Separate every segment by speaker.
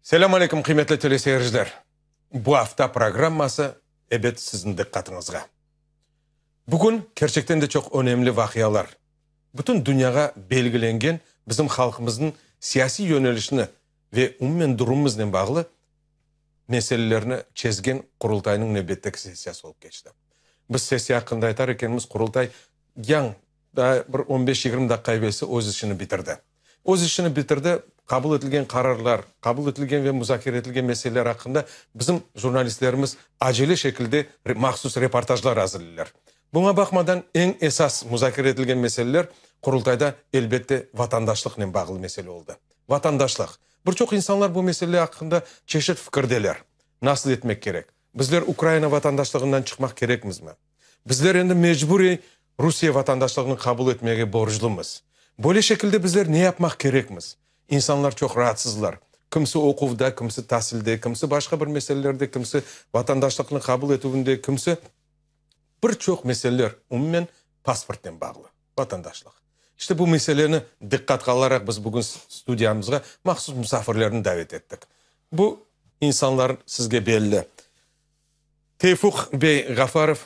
Speaker 1: Selâm aleyküm, qıymetli teleseyirciler! Bu afta programması, ebet, siziñ diqqatıñızğa. Bugün kerçekten de çoq önemli vaqialar, bütün dünyağa belgilengen bizim halqımıznıñ siyasiy yönelişini ve umumen durumımıznen bağlı meselelerni çezgen Qurultaynıñ nevbetteki sessiyası olıp keçti. Biz sessiya aqqında aytar ekenmiz, Qurultay yañ daa bir on beş-yigirmi daqqa evelsi öz işini bitirdi. Öz işini bitirdi, qabul etilgen qararlar, qabul etilgen ve muzakere etilgen meseleler aqqında bizim jurnalistlerimiz acele şekilde mahsus reportajlar azırlıylar. Buña baqmadan, eñ esas muzakere etilgen meseleler Qurultayda, elbette, vatandaşlıqnen bağlı mesele oldı. Vatandaşlıq. Bir çoq insanlar bu mesele aqqında çeşit fikirdeler. Nasıl etmek kerek? Bizler Ukraina vatandaşlığından çıqmaq kerekmizmi? Bizler endi mecburiy Rusiye vatandaşlığını qabul etmege borclumız. Böyle şekilde bizler ne yapmaq kerekmiz? İnsanlar çoq raatsızlar. Kimsi oquvda, kimsi tasilde, kimsi başqa bir meselelerde, kimsi vatandaşlıqnı qabul etüvinde, kimsi bir çoq meseleler, umumen pasportnen bağlı, vatandaşlıq. İşte bu meseleni diqqatqa alaraq biz bugün studiyamızğa mahsus musafirlerni davet ettik. Bu insanlar sizge belli. Teyfuq bey Ğafarov,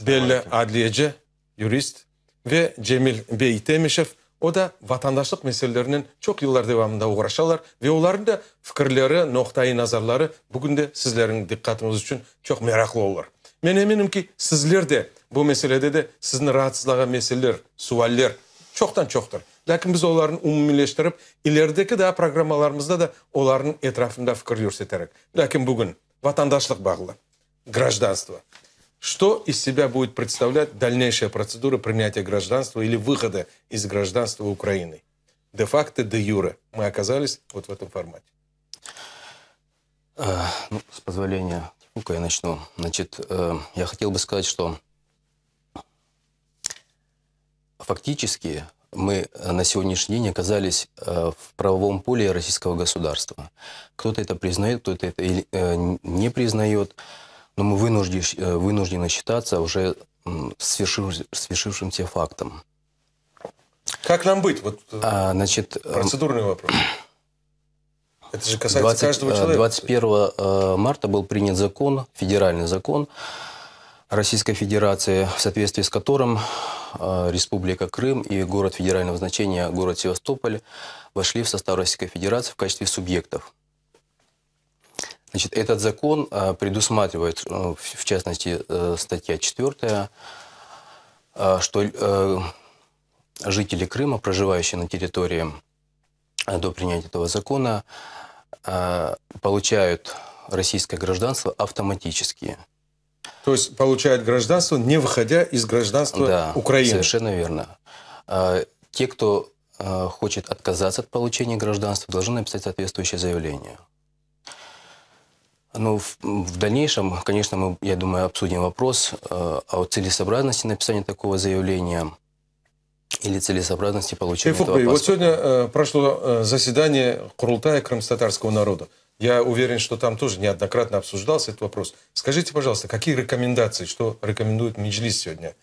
Speaker 1: belli adliyeci, yurist, ve Cemil bey Temişev, o da vatandaşlıq meselelerinen çoq yıllar devamında oğraşalar ve olarnıñ da fikirleri, noqtaiy nazarları bugün de sizlerniñ diqqatıñız içün çoq meraqlı olur. Men eminim ki, sizler de bu meselede de sizni raatsızlağan meseleler, sualler çoqtan-çoqtır. Lâkin biz olarnı umumiyleştirip, ilerideki daa programmalarımızda da olarnıñ etrafında fikir yürseterik. Lâkin bugün vatandaşlıq bağlı, grajdanstvo. Что из себя будет представлять дальнейшая процедура принятия гражданства или выхода из гражданства Украины? Де-факто, де-юре мы оказались вот в этом формате.
Speaker 2: Ну, с позволения Тимука я начну. Значит, я хотел бы сказать, что фактически мы на сегодняшний день оказались в правовом поле российского государства. Кто-то это признает, кто-то это не признает, но мы вынуждены считаться уже свершившимся фактом.
Speaker 1: Как нам быть? Вот,
Speaker 2: значит,
Speaker 1: процедурный вопрос. Это же касается каждого человека.
Speaker 2: 21 марта был принят закон, федеральный закон Российской Федерации, в соответствии с которым Республика Крым и город федерального значения, город Севастополь, вошли в состав Российской Федерации в качестве субъектов. Значит, этот закон предусматривает, в частности, статья 4, что жители Крыма, проживающие на территории до принятия этого закона, получают российское гражданство автоматически.
Speaker 1: То есть получают гражданство, не выходя из гражданства
Speaker 2: Да,
Speaker 1: Украины.
Speaker 2: совершенно верно. Те, кто хочет отказаться от получения гражданства, должны написать соответствующее заявление. Ну, в дальнейшем, конечно, мы, я думаю, обсудим вопрос о целесообразности написания такого заявления или целесообразности получения
Speaker 1: Тейфук
Speaker 2: этого
Speaker 1: бей,
Speaker 2: паспорта.
Speaker 1: сегодня прошло заседание Курултая крымско-татарского народа. Я уверен, что там тоже неоднократно обсуждался этот вопрос. Скажите, пожалуйста, какие рекомендации, что рекомендует Меджлис сегодня?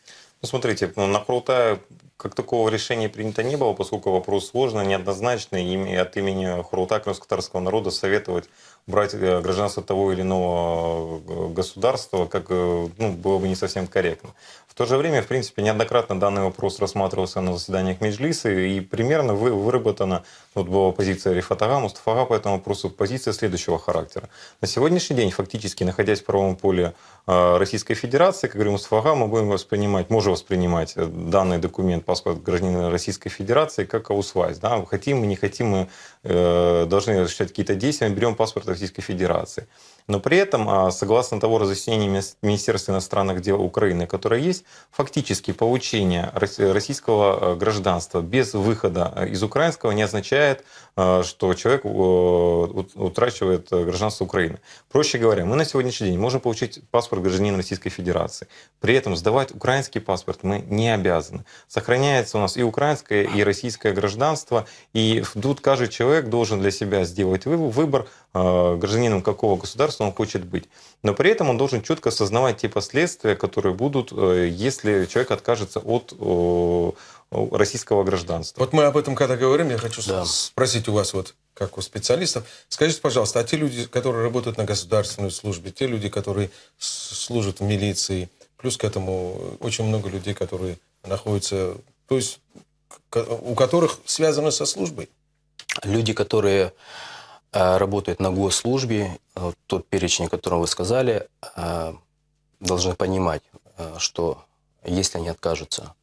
Speaker 3: Смотрите, на Курултае как такого решения принято не было, поскольку вопрос сложный, неоднозначный, и от имени Курултая крымско-татарского народа советовать брать гражданство того или иного государства, было бы не совсем корректно. В то же время, в принципе, неоднократно данный вопрос рассматривался на заседаниях Меджлиса, и примерно выработана, была позиция Рефата ага, Мустафа ага по этому вопросу, позиция следующего характера. На сегодняшний день, фактически, находясь в правовом поле Российской Федерации, как говорил Мустафа ага, мы будем воспринимать, можем воспринимать данный документ, паспорт гражданина Российской Федерации, как аусвайс. Да? Хотим мы, не хотим, мы должны осуществлять какие-то действия, мы берем паспорт Российской Федерации. Но при этом, согласно того разъяснения Министерства иностранных дел Украины, которое есть, фактически получение российского гражданства без выхода из украинского не означает, что человек утрачивает гражданство Украины. Проще говоря, мы на сегодняшний день можем получить паспорт гражданина Российской Федерации. При этом сдавать украинский паспорт мы не обязаны. Сохраняется у нас и украинское, и российское гражданство, и тут каждый человек должен для себя сделать выбор, гражданином какого государства он хочет быть. Но при этом он должен четко осознавать те последствия, которые будут, если человек откажется от российского гражданства.
Speaker 1: Вот мы об этом когда говорим, я хочу спросить у вас. Как у специалистов. Скажите, пожалуйста, а те люди, которые работают на государственной службе, те люди, которые служат в милиции, плюс к этому очень много людей, которые находятся, то есть у которых связаны со службой?
Speaker 2: Люди, которые э, работают на госслужбе, э, тот перечень, о котором вы сказали, э, должны понимать, что если они откажутся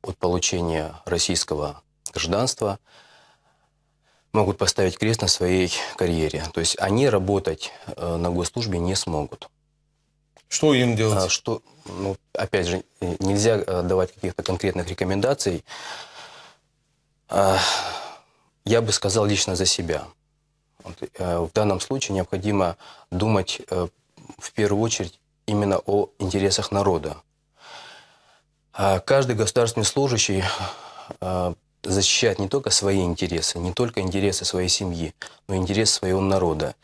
Speaker 2: от получения российского гражданства, могут поставить крест на своей карьере. То есть они работать на госслужбе не смогут.
Speaker 1: Что им делать?
Speaker 2: А, что, ну, опять же, нельзя давать каких-то конкретных рекомендаций. А, я бы сказал лично за себя. Э, в данном случае необходимо думать э, в первую очередь именно о интересах народа. А каждый государственный служащий э, защищает не только свои интересы, не только интересы своей семьи, но и интересы своего народа.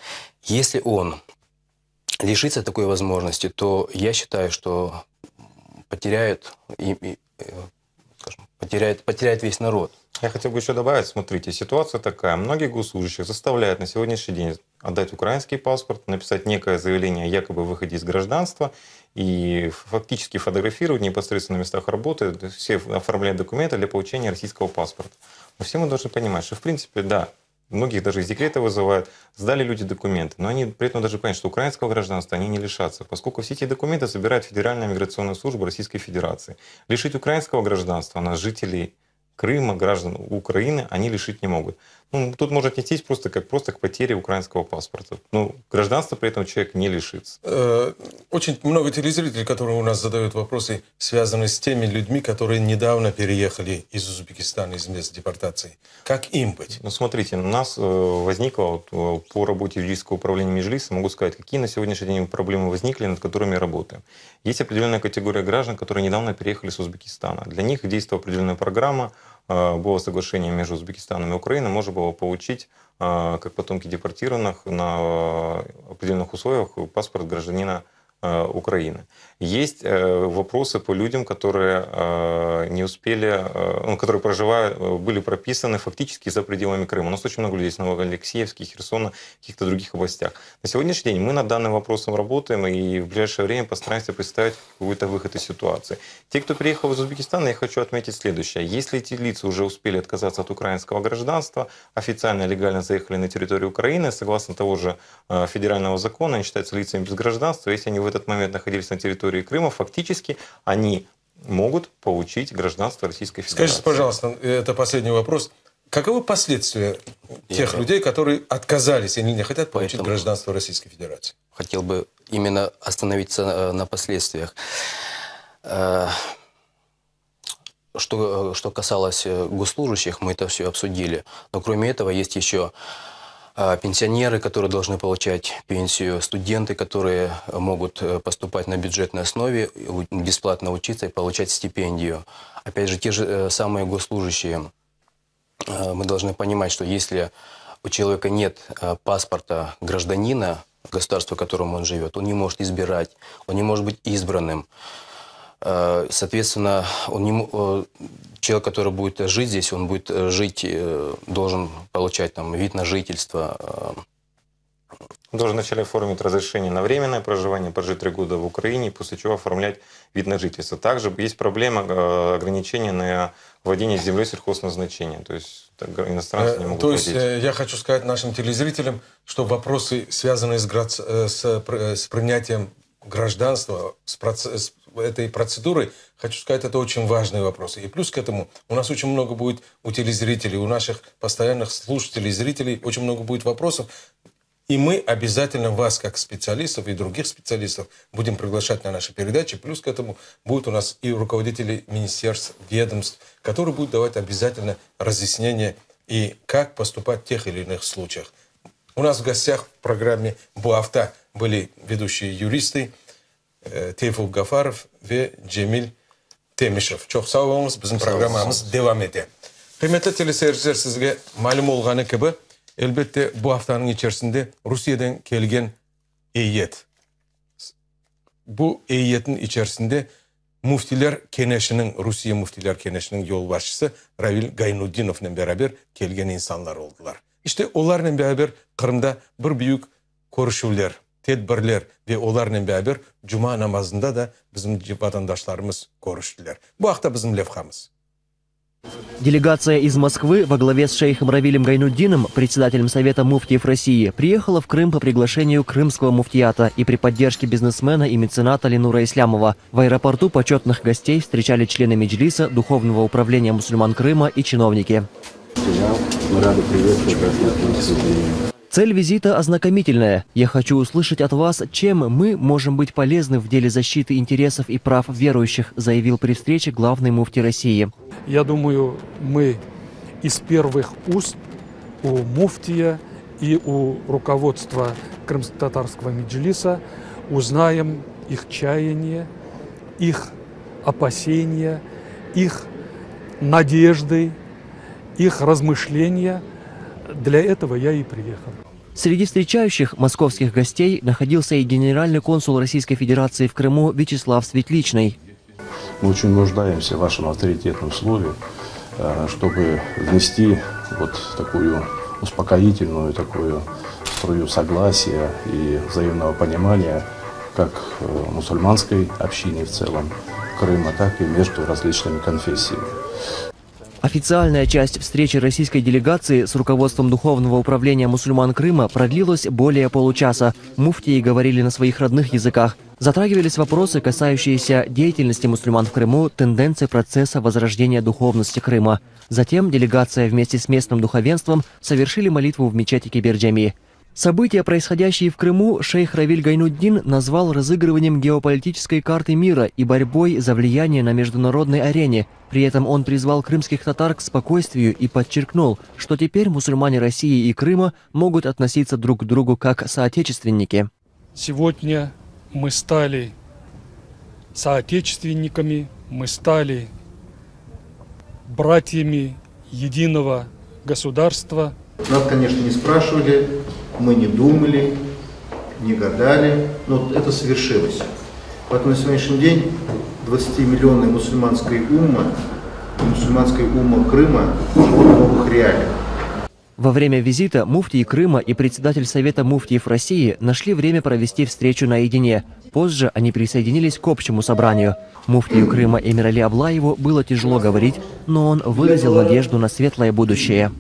Speaker 2: Если он лишится такой возможности, то я считаю, что потеряет, и, и, скажем, потеряет, потеряет весь народ.
Speaker 3: Я хотел бы еще добавить, смотрите, ситуация такая. Многих госслужащих заставляют на сегодняшний день отдать украинский паспорт, написать некое заявление о якобы выходе из гражданства и фактически фотографировать непосредственно на местах работы, все оформлять документы для получения российского паспорта. Но все мы должны понимать, что в принципе, да, многих даже из декрета вызывают, сдали люди документы, но они при этом должны понять, что украинского гражданства они не лишатся, поскольку все эти документы собирает Федеральная миграционная служба Российской Федерации. Лишить украинского гражданства нас жителей Крыма, граждан Украины, они лишить не могут. Ну, тут может отнестись просто как просто к потере украинского паспорта. Ну, гражданства при этом человек не лишится.
Speaker 1: Э, очень много телезрителей, которые у нас задают вопросы, связанные с теми людьми, которые недавно переехали из Узбекистана, из мест депортации. Как им быть?
Speaker 3: Ну, смотрите, у нас э, возникло вот, э, по работе юридического управления Межлиса, могу сказать, какие на сегодняшний день проблемы возникли, над которыми работаем. Есть определенная категория граждан, которые недавно переехали с Узбекистана. Для них действовала определенная программа, было соглашение между Узбекистаном и Украиной, можно было получить, э, как потомки депортированных, на определенных условиях паспорт гражданина э, Украины. Есть вопросы по людям, которые не успели, ну, которые проживают, были прописаны фактически за пределами Крыма. У нас очень много людей с Новоалексеевски, Херсона, каких-то других областях. На сегодняшний день мы над данным вопросом работаем и в ближайшее время постараемся представить какой-то выход из ситуации. Те, кто приехал из Узбекистана, я хочу отметить следующее. Если эти лица уже успели отказаться от украинского гражданства, официально, легально заехали на территорию Украины, согласно того же э, федерального закона, они считаются лицами без гражданства. Если они в этот момент находились на территории Крыма, фактически они могут получить гражданство Российской Федерации.
Speaker 1: Скажите, пожалуйста, это последний вопрос. Каковы последствия тех Я людей, которые отказались или не хотят получить Поэтому гражданство Российской Федерации?
Speaker 2: Хотел бы именно остановиться э, на последствиях. Э, что, что касалось э, госслужащих, мы это все обсудили. Но кроме этого есть еще пенсионеры, которые должны получать пенсию, студенты, которые могут поступать на бюджетной основе, бесплатно учиться и получать стипендию. Опять же, те же самые госслужащие. Мы должны понимать, что если у человека нет паспорта гражданина государства, в котором он живет, он не может избирать, он не может быть избранным. Э, соответственно, он не, э, человек, который будет жить здесь, он будет э, жить, должен получать там вид на жительство.
Speaker 3: Должен вначале оформить разрешение на временное проживание, прожить три года в Украине, после чего оформлять вид на жительство. Также есть проблема ограничения на владение землей сельхозназначения. То есть иностранцы не могут
Speaker 1: То есть
Speaker 3: владеть.
Speaker 1: я хочу сказать нашим телезрителям, что вопросы, связанные с, с, с принятием гражданства, с, проц... с этой процедурой, хочу сказать, это очень важные вопросы. И плюс к этому у нас очень много будет у телезрителей, у наших постоянных слушателей, зрителей очень много будет вопросов. И мы обязательно вас, как специалистов и других специалистов, будем приглашать на наши передачи. Плюс к этому будут у нас и руководители министерств, ведомств, которые будут давать обязательно разъяснения и как поступать в тех или иных случаях. У нас в гостях в программе Bu afta были ведущие юристы э, Teyfuk Gafarov ve Cemil Temişev. Çoq sağ oluñız, bizim programmamız devam ete. Qıymetli teleseyirciler, sizge malüm olğanı kibi, elbette, bu aftanıñ içerisinde Rusiyeden kelgen eyyet. Bu eyyetniñ içerisinde Müftiler Keñeşiniñ, Rusiye Müftiler Keñeşiniñ yolbaşçısı Ravil Gaynutdinovnen beraber kelgen insanlar oldılar. İşte olarnen beraber Qırımda bir büyük körüşüvler, tedbirler ve olarnen beraber cuma namazında da bizim vatandaşlarımız körüştiler. Bu aqta bizim levhamız.
Speaker 4: Делегация из Москвы во главе с шейхом Равилем Гайнутдином, председателем Совета муфтиев России, приехала в Крым по приглашению крымского муфтията и при поддержке бизнесмена и мецената Ленура Ислямова. В аэропорту почетных гостей встречали члены Меджлиса, Духовного управления мусульман Крыма и чиновники.
Speaker 5: Мы рады приветствовать вас на
Speaker 4: Цель визита ознакомительная. Я хочу услышать от вас, чем мы можем быть полезны в деле защиты интересов и прав верующих, заявил при встрече главный муфти России.
Speaker 6: Я думаю, мы из первых уст у муфтия и у руководства Крымско-татарского меджлиса узнаем их чаяния, их опасения, их надежды, их размышления. Для этого я и приехал.
Speaker 4: Среди встречающих московских гостей находился и генеральный консул Российской Федерации в Крыму Вячеслав Светличный.
Speaker 5: Мы очень нуждаемся в вашем авторитетном слове, э, чтобы внести вот такую успокоительную такую струю согласия и взаимного понимания как э, мусульманской общине в целом Крыма, так и между различными конфессиями.
Speaker 4: Официальная часть встречи российской делегации с руководством Духовного управления мусульман Крыма продлилась более получаса. Муфтии говорили на своих родных языках. Затрагивались вопросы, касающиеся деятельности мусульман в Крыму, тенденции процесса возрождения духовности Крыма. Затем делегация вместе с местным духовенством совершили молитву в мечети Кебер-Джами. События, происходящие в Крыму, шейх Равиль Гайнутдин назвал разыгрыванием геополитической карты мира и борьбой за влияние на международной арене. При этом он призвал крымских татар к спокойствию и подчеркнул, что теперь мусульмане России и Крыма могут относиться друг к другу как соотечественники.
Speaker 6: Сегодня мы стали соотечественниками, мы стали братьями единого государства.
Speaker 7: Нас, конечно, не спрашивали, мы не думали, не гадали, но это совершилось. Поэтому на сегодняшний день 20-миллионная мусульманская умма, мусульманская умма Крыма живут в новых реалиях.
Speaker 4: Во время визита муфтий Крыма и председатель Совета муфтиев России нашли время провести встречу наедине. Позже они присоединились к общему собранию. Муфтию Крыма Эмирали Аблаеву было тяжело говорить, но он выразил надежду на светлое будущее.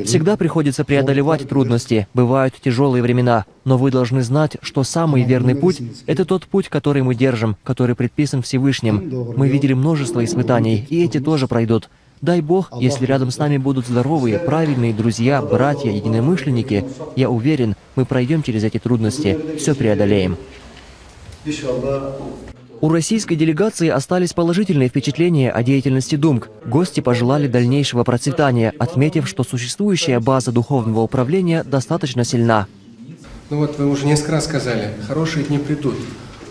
Speaker 4: Всегда приходится преодолевать трудности, бывают тяжелые времена, но вы должны знать, что самый верный путь – это тот путь, который мы держим, который предписан Всевышним. Мы видели множество испытаний, и эти тоже пройдут. Дай Бог, если рядом с нами будут здоровые, правильные друзья, братья, единомышленники, я уверен, мы пройдем через эти трудности, все преодолеем. У российской делегации остались положительные впечатления о деятельности ДУМК. Гости пожелали дальнейшего процветания, отметив, что существующая база духовного управления достаточно сильна.
Speaker 8: Ну вот вы уже несколько раз сказали, хорошие дни придут.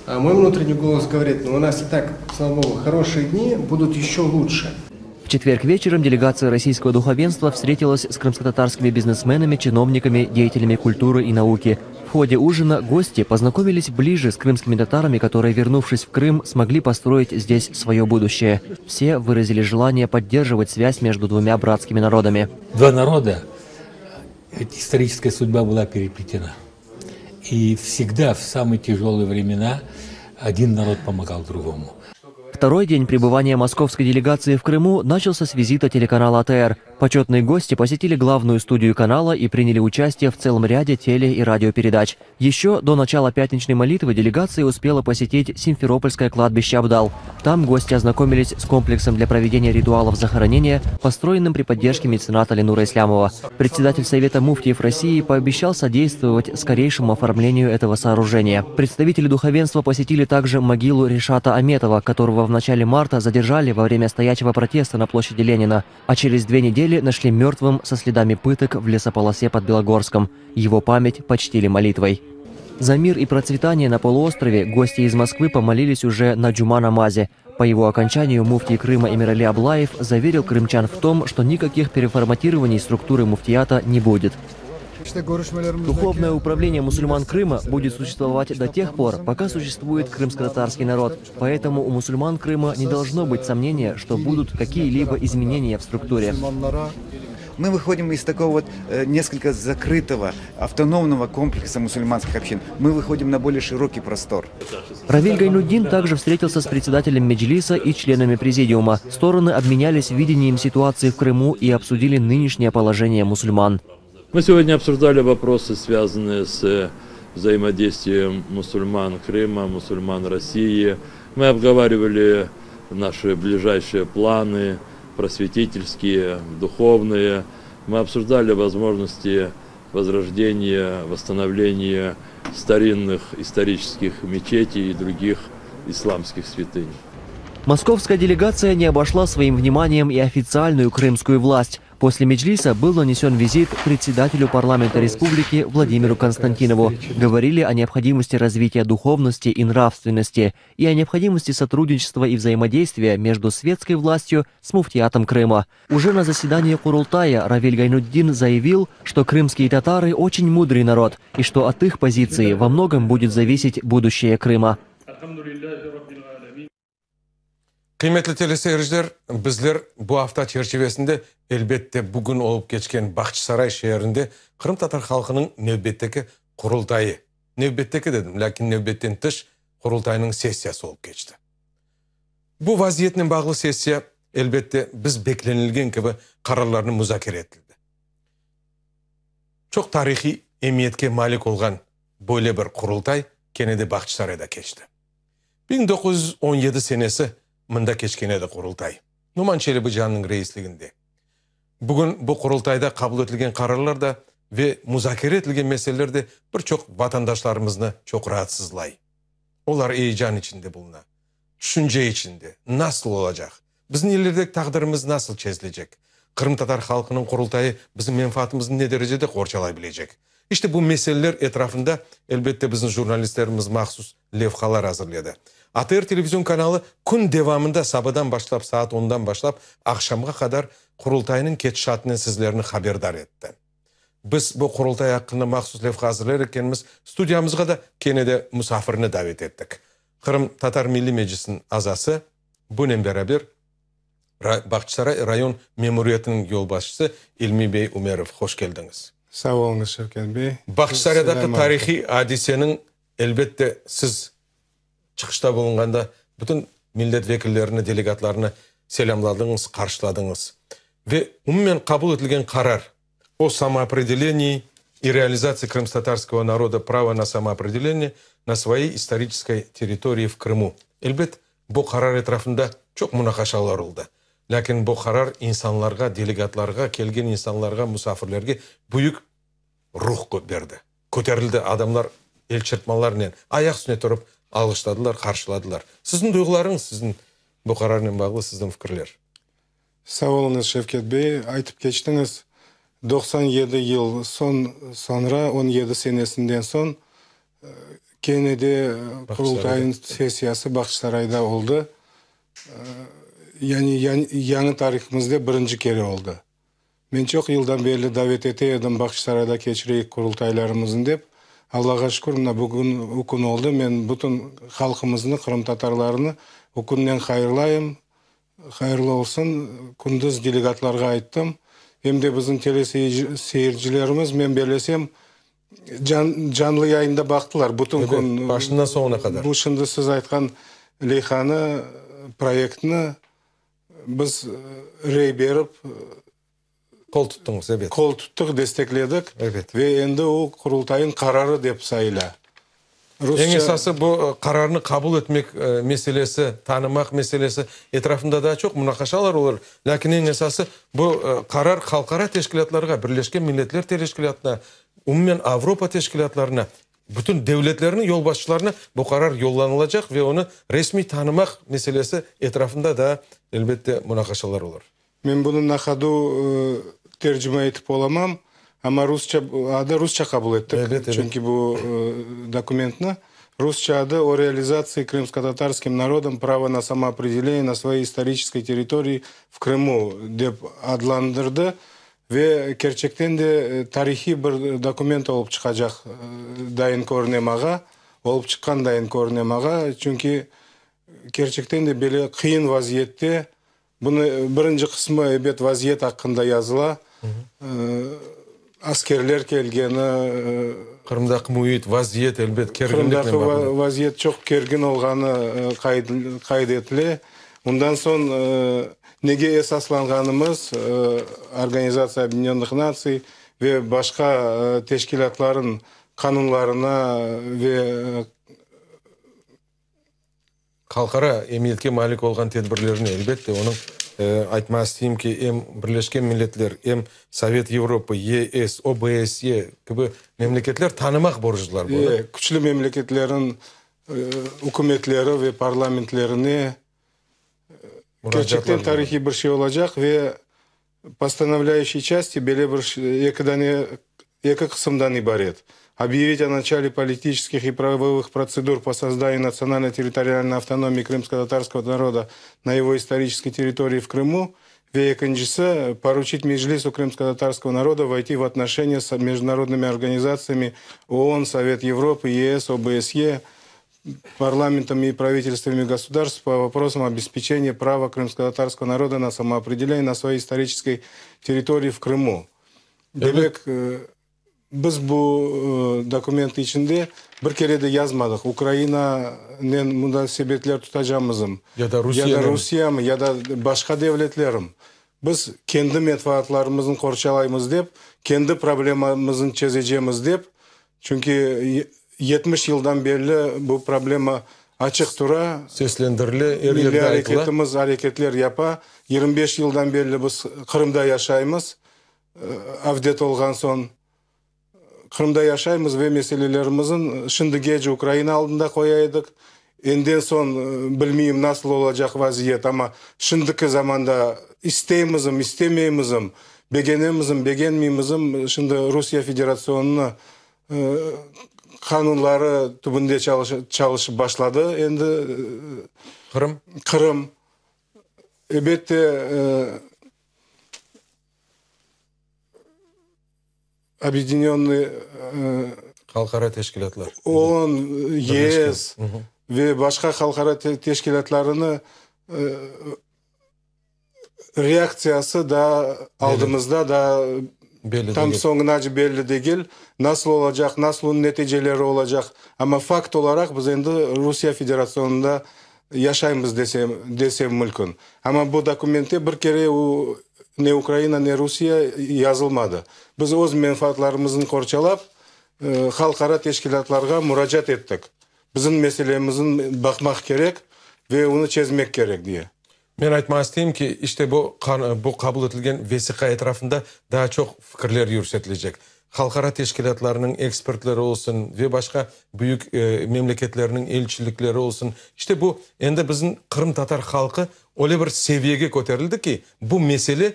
Speaker 8: А мой внутренний голос говорит, ну у нас и так, слава богу, хорошие дни будут еще лучше.
Speaker 4: В четверг вечером делегация российского духовенства встретилась с крымско-татарскими бизнесменами, чиновниками, деятелями культуры и науки. В ходе ужина гости познакомились ближе с крымскими татарами, которые, вернувшись в Крым, смогли построить здесь свое будущее. Все выразили желание поддерживать связь между двумя братскими народами.
Speaker 9: Два народа, историческая судьба была переплетена. И всегда в самые тяжелые времена один народ помогал другому.
Speaker 4: Второй день пребывания московской делегации в Крыму начался с визита телеканала АТР. Почетные гости посетили главную студию канала и приняли участие в целом ряде теле- и радиопередач. Еще до начала пятничной молитвы делегация успела посетить Симферопольское кладбище Абдал. Там гости ознакомились с комплексом для проведения ритуалов захоронения, построенным при поддержке мецената Ленура Ислямова. Председатель Совета муфтиев России пообещал содействовать скорейшему оформлению этого сооружения. Представители духовенства посетили также могилу Решата Аметова, которого в начале марта задержали во время стоячего протеста на площади Ленина, а через две недели нашли мертвым со следами пыток в лесополосе под Белогорском. Его память почтили молитвой. За мир и процветание на полуострове гости из Москвы помолились уже на Джума-намазе. По его окончанию муфтий Крыма Эмирали Аблаев заверил крымчан в том, что никаких переформатирований структуры муфтията не будет. Духовное управление мусульман Крыма будет существовать до тех пор, пока существует крымско-татарский народ. Поэтому у мусульман Крыма не должно быть сомнения, что будут какие-либо изменения в структуре.
Speaker 10: Мы выходим из такого вот э, несколько закрытого автономного комплекса мусульманских общин. Мы выходим на более широкий простор.
Speaker 4: Равиль Гайнутдин также встретился с председателем Меджлиса и членами президиума. Стороны обменялись видением ситуации в Крыму и обсудили нынешнее положение мусульман.
Speaker 11: Мы сегодня обсуждали вопросы, связанные с взаимодействием мусульман Крыма, мусульман России. Мы обговаривали наши ближайшие планы, просветительские, духовные. Мы обсуждали возможности возрождения, восстановления старинных исторических мечетей и других исламских святынь.
Speaker 4: Московская делегация не обошла своим вниманием и официальную крымскую власть. После Меджлиса был нанесен визит председателю парламента республики Владимиру Константинову. Говорили о необходимости развития духовности и нравственности и о необходимости сотрудничества и взаимодействия между светской властью с муфтиятом Крыма. Уже на заседании Курултая Равиль Гайнутдин заявил, что крымские татары очень мудрый народ и что от их позиции во многом будет зависеть будущее Крыма.
Speaker 1: Qıymetli teleseyirciler, bizler bu afta çerçivesinde, elbette, bugün olıp keçken Bağçasaray şeerinde qırımtatar halqınıñ nevbetteki Qurultayı, nevbetteki dedim, lâkin nevbetten tış Qurultaynıñ sessiyası olıp keçti. Bu vaziyetnen bağlı sessiya, elbette, biz beklenilgen kibi qararlarnı muzakere etildi. Çoq tarihiy emiyetke malik olğan böyle bir Qurultay kene de Bağçasarayda keçti. 1917 senesi mında keçken edi Qurultay, Noman Çelebicihannıñ reisliginde. Bugün bu Qurultayda qabul etilgen qararlar da ve muzakere etilgen meseleler de bir çoq vatandaşlarımıznı çoq raatsızlay. Olar eyecan içinde buluna, tüşünce içinde, nasıl olacaq, bizim ilerideki taqdirimiz nasıl çezilecek, qırımtatar halqınıñ Qurultayı bizim menfaatımıznı ne derecede qorçalay bilecek? İşte bu meseleler etrafında, elbette, bizim jurnalistlerimiz mahsus levhalar azırledi. ATR televizion kanalı kün devamında, sabadan başlap, saat ondan başlap, aqşamğa qadar Qurultaynıñ ketişatınen sizlerni haberdar etti. Biz bu Qurultay aqqında mahsus levha azırlar ekenmiz, studiyamızğa da kene de musafirni davet ettik. Qırım Tatar Milliy Meclisiniñ azası, bunen beraber, Bağçasaray rayon memuriyetiniñ yolbaşçısı İlmi bey Ümerov. Hoş keldiñiz.
Speaker 8: Sağ oluñız, Şevket bey.
Speaker 1: Bağçasaraydaki tarihiy adiseniñ, elbette, siz çıqışta bulunğanda bütün millet vekillerini, delegatlarnı selâmladıñız, qarşıladıñız. Ve umumen qabul etilgen qarar o samoopredeleniyi i realizatsii krımskotatarskogo naroda prava na samoopredeleniye na svoyey istoriçeskoy territorii v Krımu. Elbet, bu qarar etrafında çoq munaqaşalar oldı. Lâkin bu qarar insanlarğa, delegatlarğa, kelgen insanlarğa, musafirlerge büyük ruh berdi. Köterildi, adamlar elçırpmalarnen ayaq üstüne turıp alğışladılar, qarşıladılar. Siziñ duyğularıñız, siziñ bu qararnen bağlı siziñ fikirler?
Speaker 8: Sağ oluñız, Şevket bey. Aytıp keçtiñiz, 97 yıl soñ, soñra, 17 senesinden soñ kene de Qurultaynıñ sessiyası Bağçasarayda oldı. Yani yañı tarihımızda birinci kere oldı. Men çoq yıldan berli davet ete edim Bağçasarayda keçireyik Qurultaylarımıznı dep. Allağa şükür, mına bugün o kün oldı. Men bütün halqımıznı, qırımtatarlarnı o künnen hayırlayım. Hayırlı olsun. Kündüz delegatlarğa ayttım. Em de bizim teleseyircilerimiz, men bellesem, can, canlı yayında baqtılar bütün
Speaker 1: kün. Evet, başından soñuna qadar.
Speaker 8: Bu şimdi siz aytqan leyhanı, proyektni biz rey berip,
Speaker 1: Qol tuttıñız, ebet.
Speaker 8: Qol tuttıq, destekledik.
Speaker 1: Ebet.
Speaker 8: Ve endi o Qurultayıñ qararı dep sayıla.
Speaker 1: Rusça. Eñ esası bu qararnı qabul etmek meselesi, tanımaq meselesi etrafında daa çoq munaqaşalar olur. Lâkin eñ esası bu qarar halqara teşkilâtlarğa, Birleşken Milletler Teşkilâtına, umumen Avropa teşkilâtlarına, bütün devletlerniñ yolbaşçılarına bu qarar yollanılacaq ve onı resmiy tanımaq meselesi etrafında daa, elbette, munaqaşalar olur.
Speaker 8: Men bunı na hodu tercime etip olamam, amma rusça adı rusça qabul ettik,
Speaker 1: Ebet, ebet.
Speaker 8: çünki bu dokumentni. Rusça adı O realizatsii krımskotatarskим narodom prava na samoopredelenie na svoyey istoriçeskoy territorii v Krımu dep adlandırdı ve kerçekten de tarihiy bir dokument olıp çıqacaq dayın körüne mağa, olıp çıqqan dayın körüne mağa, çünki kerçekten de böyle qıyın vaziyette Bunı birinci qısmı, ebet, vaziyet aqqında yazıla. askerler kelgeni.
Speaker 1: Qırımdaki müit, vaziyet, elbet, kerginliknen
Speaker 8: bağlı. Qırımdaki vaziyet çoq kergin olğanı qayd etile. Ondan soñ nege esaslanğanımız, Organizatsiya Obedinennih Natsiy ve başqa teşkilâtlarıñ qanunlarına ve
Speaker 1: Halqara emiyetke malik olğan tedbirlerni, elbette, onıñ, aytmağa isteyim ki, em Birleşken Milletler, em Sovet Avropa, YES, OBSE kibi memleketler tanımaq borclular bunı.
Speaker 8: E, küçlü memleketlerniñ ükümetleri ve parlamentlerine kerçekten tarihiy bir şey olacaq ve Postanovlâyuşiy çasti böyle bir eki dane, eki qısımdan ibaret, Obyavit o načale politiçeskih i pravovıh protsedur po sozdanию natsionalno-territorialnoy avtonomiyi krımsko-tatarskogo naroda na ego istoriçeskoy territorii v Krımu ve ekincisi, Poruçit Meclisu krımsko-tatarskogo naroda voyti v otnoşeniya s mejdunarodnımi organizatsiyami OON, Sovet Evropı, YES, OBSE, parlamentami i pravitelstvami gosudarstv po voprosam obespeçeniya prava krımsko-tatarskogo naroda na samoopredeleniye na svoyey istoriçeskoy territorii v Krımu. Demek, biz bu dokument içinde bir kere de yazmadıq, Ukrainanen munasebetler tutacamızm,
Speaker 1: ya da
Speaker 8: Rusiyemi, ya da başqa devletlerim. Biz kendi menfaatlarımıznı qorçalaymız dep, kendi problemamıznı çezecemiz dep, Çünki 70 yıldan berli bu problema açıq tura.
Speaker 1: Seslendirile, er yerde aytıla.
Speaker 8: Milliy areketimiz areketler yapa. 25 yıldan berli biz Qırımda yaşaymız, avdet olğan soñ. Qırımda yaşaymız ve meselelerimizin şimdigece Ukraina aldında qoya edik. Enden soñ bilmeyim nasıl olacaq vaziyet, amma şimdiki zamanda isteymizmi, istemeymizmi, begenemizmi, begenmeymizmi, şimdi Rusiye Federasyonunı qanunları tübünde çalışıp başladı endi.
Speaker 1: Qırım?
Speaker 8: Qırım. Elbette, Obedinennıy
Speaker 1: Halqara teşkilâtlar.
Speaker 8: OON, YES ve başqa halqara teşkilâtlarını reaktsiyası daa aldımızda, daa tam soñunace belli degil. Nasıl olacaq, nasıl neticeleri olacaq. Amma fakt olaraq biz endi Rusiye Federasyonında yaşaymız desem, desem mülkün. Amma bu dokumentte bir kere u ne Ukraina, ne Rusiye yazılmadı. Biz öz menfaatlarımıznı qorçalap, halqara teşkilâtlarğa muracaat ettik. Bizim meselemizni baqmaq kerek ve onı çezmek kerek diye.
Speaker 1: Men aytmağa isteyim ki, işte bu bu qabul etilgen vesiqa etrafında daa çoq fikirler yürsetilecek. Halqara teşkilâtlarnıñ ekspertleri olsun ve başqa büyük memleketlerniñ elçilikleri olsun. İşte bu endi bizim qırımtatar halqı öyle bir seviyege köterildi ki, bu mesele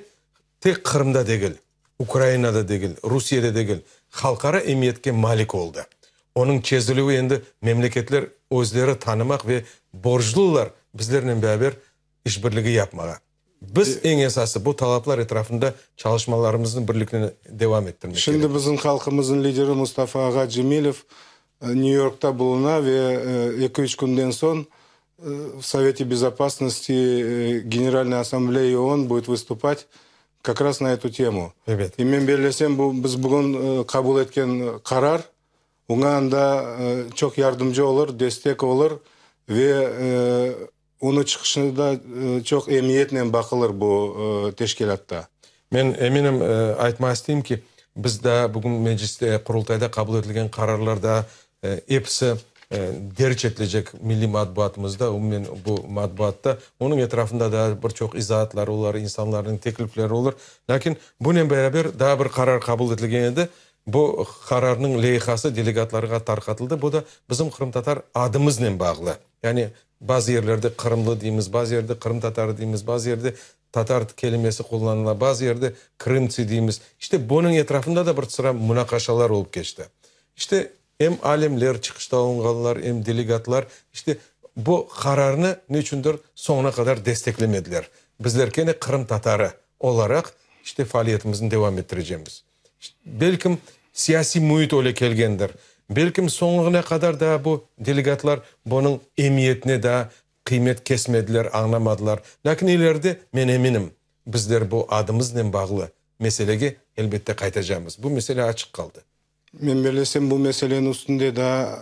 Speaker 1: tek Qırımda degil, Ukrainada degil, Rusiyede degil, halqara emiyetke malik oldı. Onıñ çezilüvi endi memleketler özleri tanımaq ve borclular bizlernen beraber işbirligi yapmağa. Biz, eñ esası, bu talaplar etrafında çalışmalarımıznı birliknen devam ettirmek
Speaker 8: Şimdi
Speaker 1: kerekmiz.
Speaker 8: bizim halqımıznıñ lideri Mustafa ağa Cemilev Nyu-Yorkta buluna ve eki-üç künden soñ v Sovete Bezopasnosti Generalnoy Assambleyi OON будет vıstupat kak raz na etu temu.
Speaker 1: Ebet.
Speaker 8: E men bellesem, bu biz bugün qabul etken qarar oña anda çoq yardımcı olur, destek olur ve Onıñ çıqışını da çoq emiyetnen baqılır bu teşkilâtta.
Speaker 1: Men eminim, aytmağa isteyim ki, biz daa bugün Mecliste, Qurultayda qabul etilgen qararlar daa episi derc etilecek milliy matbuatımızda, umumen bu matbuatta. Onıñ etrafında daa bir çoq izaatlar olar, insanlarnıñ teklifleri olur. Lâkin bunen beraber daa bir qarar qabul etilgen edi. Bu qararnıñ leyhası delegatlarğa tarqatıldı. Bu da bizim qırımtatar adımıznen bağlı. Yani bazı yerlerde qırımlı deymiz, bazı yerde qırımtatarı deymiz, bazı yerde tatar kelimesi qullanıla, bazı yerde krımtsi deymiz. İşte, bunıñ etrafında da bir sıra munaqaşalar olıp keçti. İşte, em alimler çıqışta olunğanlar, em delegatlar, işte, bu qararnı ne içündir soñuna qadar desteklemediler. Bizler kene qırımtatarı olaraq, işte, faaliyetimizni devam ettirecemiz. Belkim, siyasiy müit öyle kelgendir. Belkim, soñuna qadar daa bu delegatlar bunıñ emiyetine daa qıymet kesmediler, añlamadılar. Lâkin ileride, men eminim, bizler bu adımıznen bağlı. meselege elbette qaytacamız. Bu mesele açıq qaldı.
Speaker 8: Men bellesem, bu meseleniñ üstünde daa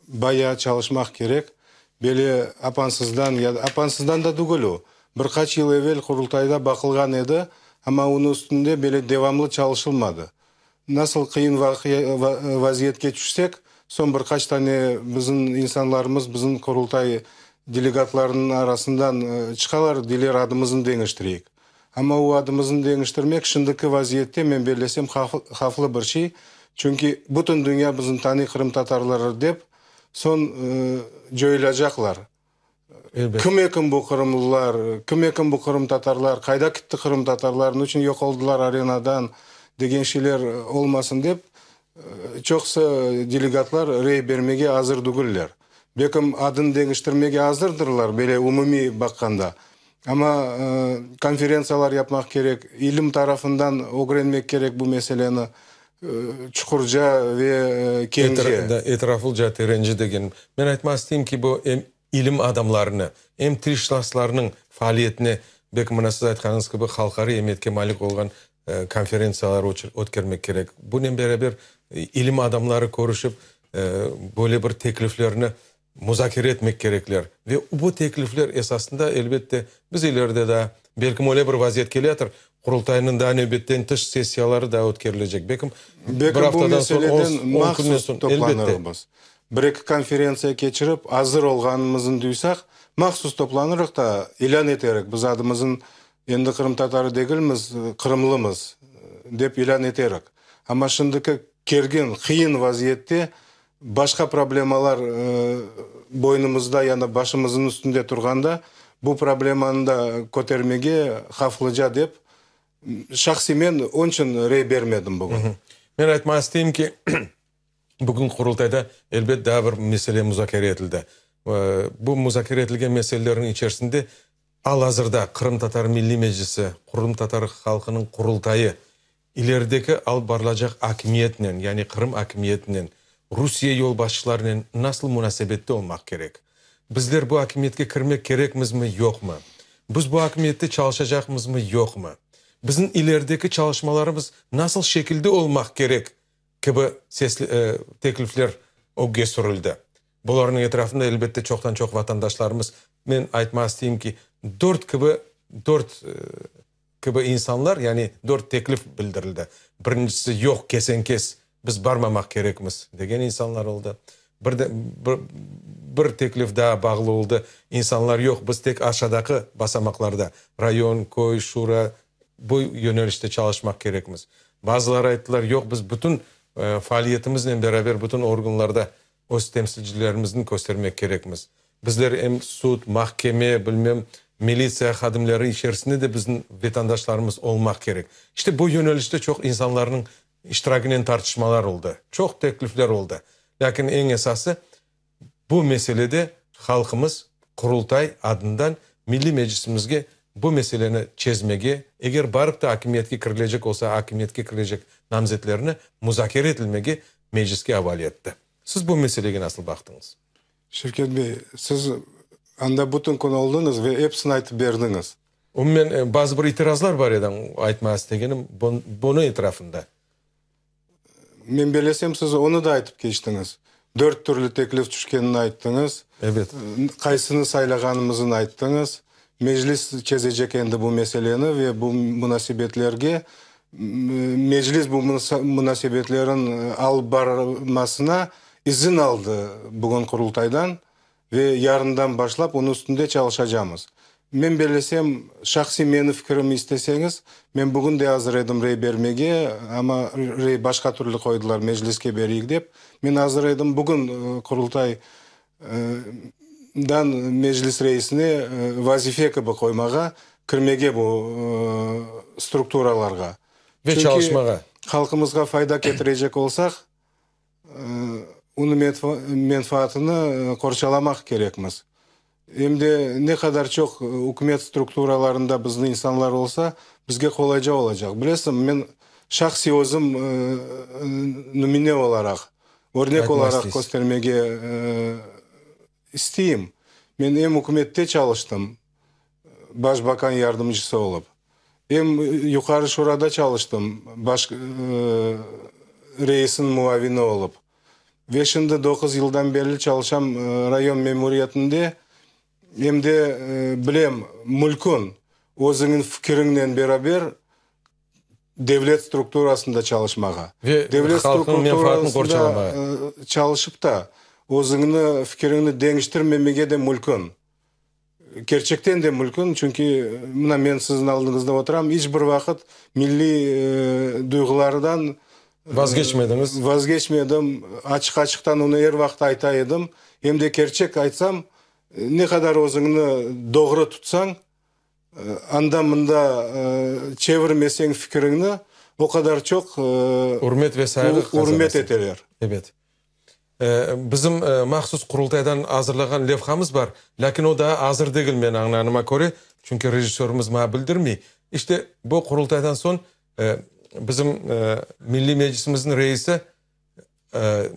Speaker 8: bayağı çalışmaq kerek. Böyle apansızdan ya da apansızdan da tügül o, bir qaç yıl evel Qurultayda baqılğan edi, amma onıñ üstünde böyle devamlı çalışılmadı. Nasıl qıyın vaziyetke tüşsek, soñ bir qaç tane bizim insanlarımız bizim Qurultay delegatlarınıñ arasından çıqalar, deyler, adımıznı deñiştireyik. Amma o adımıznı deñiştirmek şimdiki vaziyette, men bellesem, havflı bir şey, çünki bütün dünya bizni tanıy qırımtatarlar dep, soñ coyulacaqlar. Kim ekin bu qırımlılar, kim ekin bu qırımtatarlar, qayda kitti qırımtatarlar, niçün yoq oldılar arenadan degen şeyler olmasın dep, çoqusı delegatlar rey bermege azır degiller. Belkim adını deñiştirmege azırdırlar, böyle umumiy baqqanda. Amma konferentsiyalar yapmaq kerek, ilim tarafından ögrenmek kerek bu meseleni çuqurca ve keñce.
Speaker 1: Etraflıca, terence degenim. Men aytmaq isteyim ki, bu em ilim adamlarını, em tilşınaslarnıñ faaliyetine, belki mına siz aytqanıñız kibi halqara emiyetke malik olğan konferentsiyalar ötkermek kerek. Bunen beraber ilim adamları körüşip, böyle bir tekliflerni muzakere etmek kerekler. Ve bu teklifler esasında, elbette, biz ileride daa, belkim öyle bir vaziyet keleyatır, Qurultaynıñ daa nevbetten tış sessiyaları daa ötkerilecek. Belkim, bir
Speaker 8: Belkim bu
Speaker 1: aftadan soñ,
Speaker 8: meseleden
Speaker 1: on künden
Speaker 8: mahsus
Speaker 1: soñ, elbette.
Speaker 8: toplanırmız. Bir-eki konferentsiya keçirip, azır olğanımıznı duysaq, mahsus toplanırıq da, ilân eterik, biz adımıznı endi qırımtatarı degilmiz, qırımlımız, dep ilân eterik. Amma şimdiki kergin, qıyın vaziyette Başqa problemalar boynumızda ya da başımıznıñ üstünde turğanda, bu problemanı da kötermege havflıca dep, şahsiy men onıñ içün rey bermedim bugün.
Speaker 1: Men aytmağa isteyim ki, bugün Qurultayda, elbet, daa bir mesele muzakere etildi. Bu muzakere etilgen meselelerniñ içerisinde al-azırda Qırımtatar Milliy Meclisi, qırımtatar halqınıñ Qurultayı İlerideki alıp barılacaq akimiyetnen, yani Qırım akimiyetinen, Rusiye yolbaşçılarınen nasıl munasebette olmaq kerek? Bizler bu akimiyetke kirmek kerekmizmi, yoqmı? Biz bu akimiyette çalışacaqmızmı, yoqmı? Bizim ilerideki çalışmalarımız nasıl şekilde olmaq kerek kibi sesli teklifler ögge sürüldi. Bularnıñ etrafında, elbette, çoqtan-çoq vatandaşlarımız, men aytmağa isteyim ki, dört kibi, dört Kibi insanlar, yani dört teklif bildirildi. Birincisi, yoq, kesen-kes, biz barmamaq kerekmiz, degen insanlar oldı. Bir de, bir, bir teklif daa bağlı oldı, insanlar, yoq, biz tek aşadaki basamaqlarda, rayon, köy, şura, bu yönelişte çalışmaq kerekmiz. Bazıları ayttılar, yoq, biz bütün faaliyetimiznen beraber bütün organlarda Öz temsilcilerimizni köstermek kerekmiz. Bizler em sud, mahkeme, bilmem, militsiya hadimleri içerisinde de bizim vetandaşlarımız olmaq kerek. İşte bu yönelişte çoq insanlarnıñ iştiraginen tartışmalar oldı, çoq teklifler oldı. Lâkin eñ esası, bu meselede halqımız Qurultay adından Milliy Meclisimizge bu meseleni çezmege, eger barıp da akimiyetke kirilecek olsa, akimiyetke kirilecek namzetlerni muzakere etilmege Mecliske avale etti. Siz bu meselege nasıl baqtıñız?
Speaker 8: Şevket bey, siz anda bütün kün oldıñız ve episini aytıp berdiñiz.
Speaker 1: Umumen, bazı bir itirazlar bar edi, aytmağa istegenim, bunıñ etrafında.
Speaker 8: Men bellesem, siz onı da aytıp keçtiñiz. Dört türlü teklif tüşkenini ayttıñız.
Speaker 1: Ebet.
Speaker 8: Qaysını saylağanımızını ayttıñız. Meclis çezecek endi bu meseleni ve bu munasebetlerge Meclis bu munasebetlerin alıp barmasına izin aldı bugün Qurultaydan ve yarından başlap onıñ üstünde çalışacamız. Men bellesem, şahsiy meni fikirim isteseñiz, men bugün de azır edim rey bermege, amma rey başqa türlü qoydılar, Mecliske bereyik dep. Men azır edim bugün Qurultay dan Meclis reisine vazife kibi qoymağa, kirmege bu strukturalarğa.
Speaker 1: Ve çalışmağa.
Speaker 8: Çünki halqımızğa fayda ketirecek olsaq, onıñ menfaatını qorçalamaq kerekmiz. Em de ne qadar çoq ükümet strukturalarında bizni insanlar olsa, bizge qolayca olacaq. Bilesiñ, men şahsiy özüm nümüne olaraq, örnek olaraq köstermege isteyim. Men em ükümette çalıştım, baş bakan yardımcısı olıp. Em Yuqarı Şurada çalıştım, baş reisniñ muavini olıp. Ve şimdi doquz yıldan berli çalışam rayon memuriyetinde. Em de bilem, mülkün özüñiñ fikiriñnen beraber devlet strukturasında çalışmağa.
Speaker 1: Ve
Speaker 8: Devlet
Speaker 1: halqnıñ menfaatını
Speaker 8: strukturasında
Speaker 1: qorçalamağa.
Speaker 8: çalışıp ta, özüñni, fikiriñni deñiştirmemege de mülkün. Kerçekten de mülkün, çünki mına men siziñ aldıñızda oturam, iç bir vaqıt milliy duyğulardan
Speaker 1: Vazgeçmediñiz.
Speaker 8: Vazgeçmedim, açıq-açıqtan onı er vaqıt ayta edim. Em de kerçek aytsam, ne qadar özüñni doğru tutsañ, anda-mında çevirmeseñ fikiriñni, o qadar çoq
Speaker 1: ürmet ve sayğı
Speaker 8: ürmet eteler.
Speaker 1: Ebet. Bizim mahsus Qurultaydan azırlağan levhamız bar, lâkin o daa azır degil, men añlanıma köre, çünki rejissörimiz maña bildirmey. İşte, bu Qurultaydan soñ bizim Milliy Meclisimizniñ reisi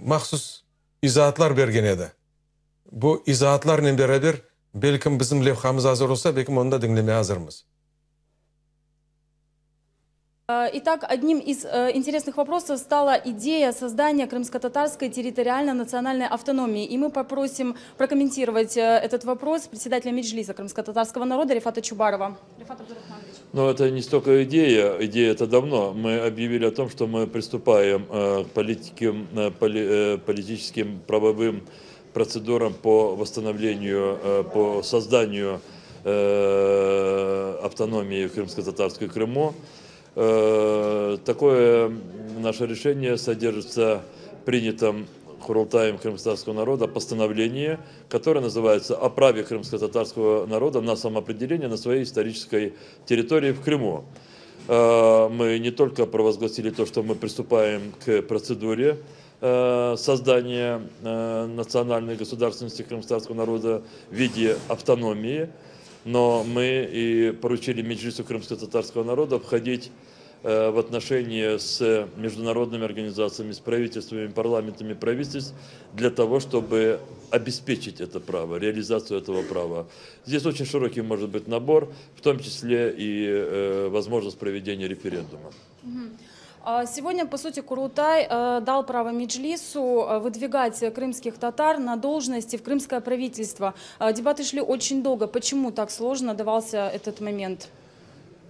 Speaker 1: mahsus izaatlar bergen edi. Bu izaatlarnen beraber, belkim, bizim levhamız azır olsa, belkim, onı da diñlemege azırmız.
Speaker 12: Итак, одним из интересных вопросов стала идея создания крымско-татарской территориально-национальной автономии. И мы попросим прокомментировать этот вопрос председателя Меджлиса крымско-татарского народа Рефата Чубарова. Рефат Абдурахманович.
Speaker 11: Но это не столько идея, идея это давно. Мы объявили о том, что мы приступаем к политикам, политическим правовым процедурам по восстановлению, по созданию автономии Крымско-Татарской Крыму. Такое наше решение содержится в принятом Курултаем крымско-татарского народа постановлении, которое называется «О праве крымско-татарского народа на самоопределение на своей исторической территории в Крыму». Мы не только провозгласили то, что мы приступаем к процедуре создания национальной государственности крымско-татарского народа в виде автономии, но мы и поручили Меджлису крымско-татарского народа входить в отношения с международными организациями, с правительствами, парламентами правительств для того, чтобы обеспечить это право, реализацию этого права. Здесь очень широкий может быть набор, в том числе и возможность проведения референдума.
Speaker 12: Сегодня, по сути, Курултай дал право Меджлису выдвигать крымских татар на должности в крымское правительство. Дебаты шли очень долго. Почему так сложно давался этот момент?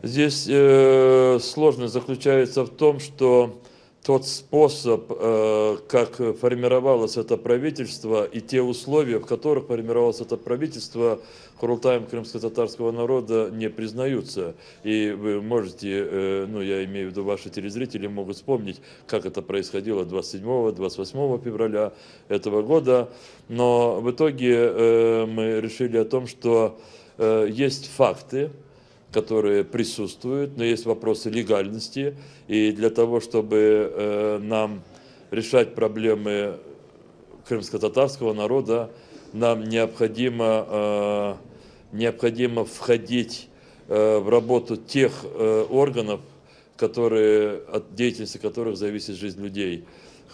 Speaker 11: Здесь э, сложность заключается в том, что тот способ, э, как формировалось это правительство и те условия, в которых формировалось это правительство, Курултаем крымско-татарского народа не признаются. И вы можете, э, ну я имею в виду ваши телезрители, могут вспомнить, как это происходило 27-28 февраля этого года. Но в итоге э, мы решили о том, что есть факты, которые присутствуют, но есть вопросы легальности. И для того, чтобы э, нам решать проблемы крымско-татарского народа, нам необходимо, э, необходимо входить э, в работу тех органов, которые, от деятельности которых зависит жизнь людей.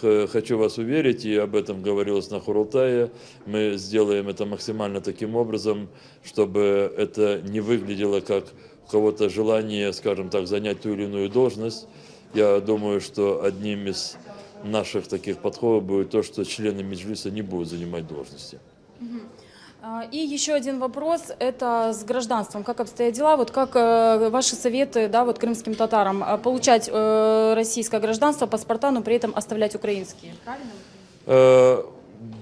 Speaker 11: Хочу вас уверить, и об этом говорилось на Хурултае, мы сделаем это максимально таким образом, чтобы это не выглядело как у кого-то желание, скажем так, занять ту или иную должность. Я думаю, что одним из наших таких подходов будет то, что члены Меджлиса не будут занимать должности.
Speaker 12: И еще один вопрос, это с гражданством. Как обстоят дела? Вот как э, ваши советы, да, вот крымским татарам получать э, российское гражданство, паспорта, но при этом оставлять украинские? Правильно?
Speaker 11: Э,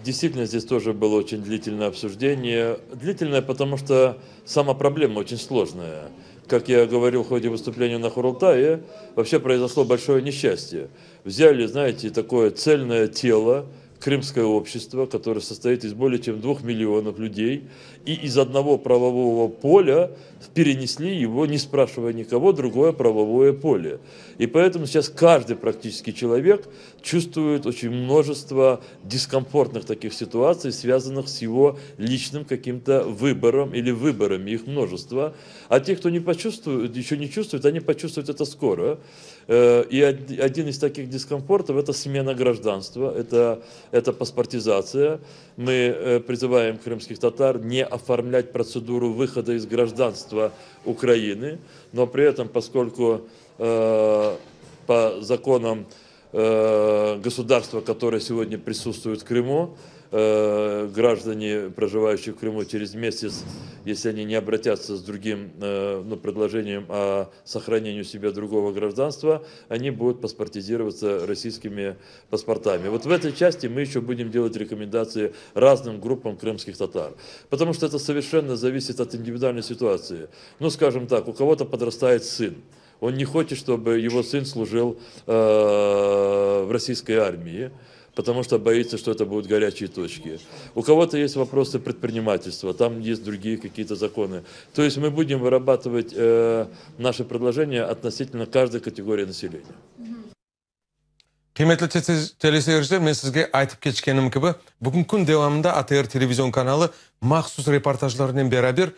Speaker 11: действительно, здесь тоже было очень длительное обсуждение. Длительное, потому что сама проблема очень сложная. Как я говорил в ходе выступления на Хурултае, вообще произошло большое несчастье. Взяли, знаете, такое цельное тело, крымское общество, которое состоит из более чем двух миллионов людей, и из одного правового поля перенесли его, не спрашивая никого, другое правовое поле. И поэтому сейчас каждый практически человек чувствует очень множество дискомфортных таких ситуаций, связанных с его личным каким-то выбором или выборами, их множество. А те, кто не почувствует, еще не чувствует, они почувствуют это скоро. Э, и один из таких дискомфортов – это смена гражданства, это Это паспортизация. Мы э, призываем крымских татар не оформлять процедуру выхода из гражданства Украины, но при этом, поскольку э, по законам э, государства, которое сегодня присутствует в Крыму, э, граждане, проживающие в Крыму, через месяц, если они не обратятся с другим э, ну, предложением о сохранении у себя другого гражданства, они будут паспортизироваться российскими паспортами. Вот в этой части мы еще будем делать рекомендации разным группам крымских татар. Потому что это совершенно зависит от индивидуальной ситуации. Ну, скажем так, у кого-то подрастает сын. Он не хочет, чтобы его сын служил э, в российской армии потому что боится, что это будут горячие точки. У кого-то есть вопросы предпринимательства, там есть другие какие-то законы. То есть мы будем вырабатывать э, наши предложения относительно каждой категории населения.
Speaker 1: Qıymetli teleseyirciler, men sizge aytıp keçkenim kibi, bugün kün devamında ATR televizion kanalı mahsus reportajlarnen beraber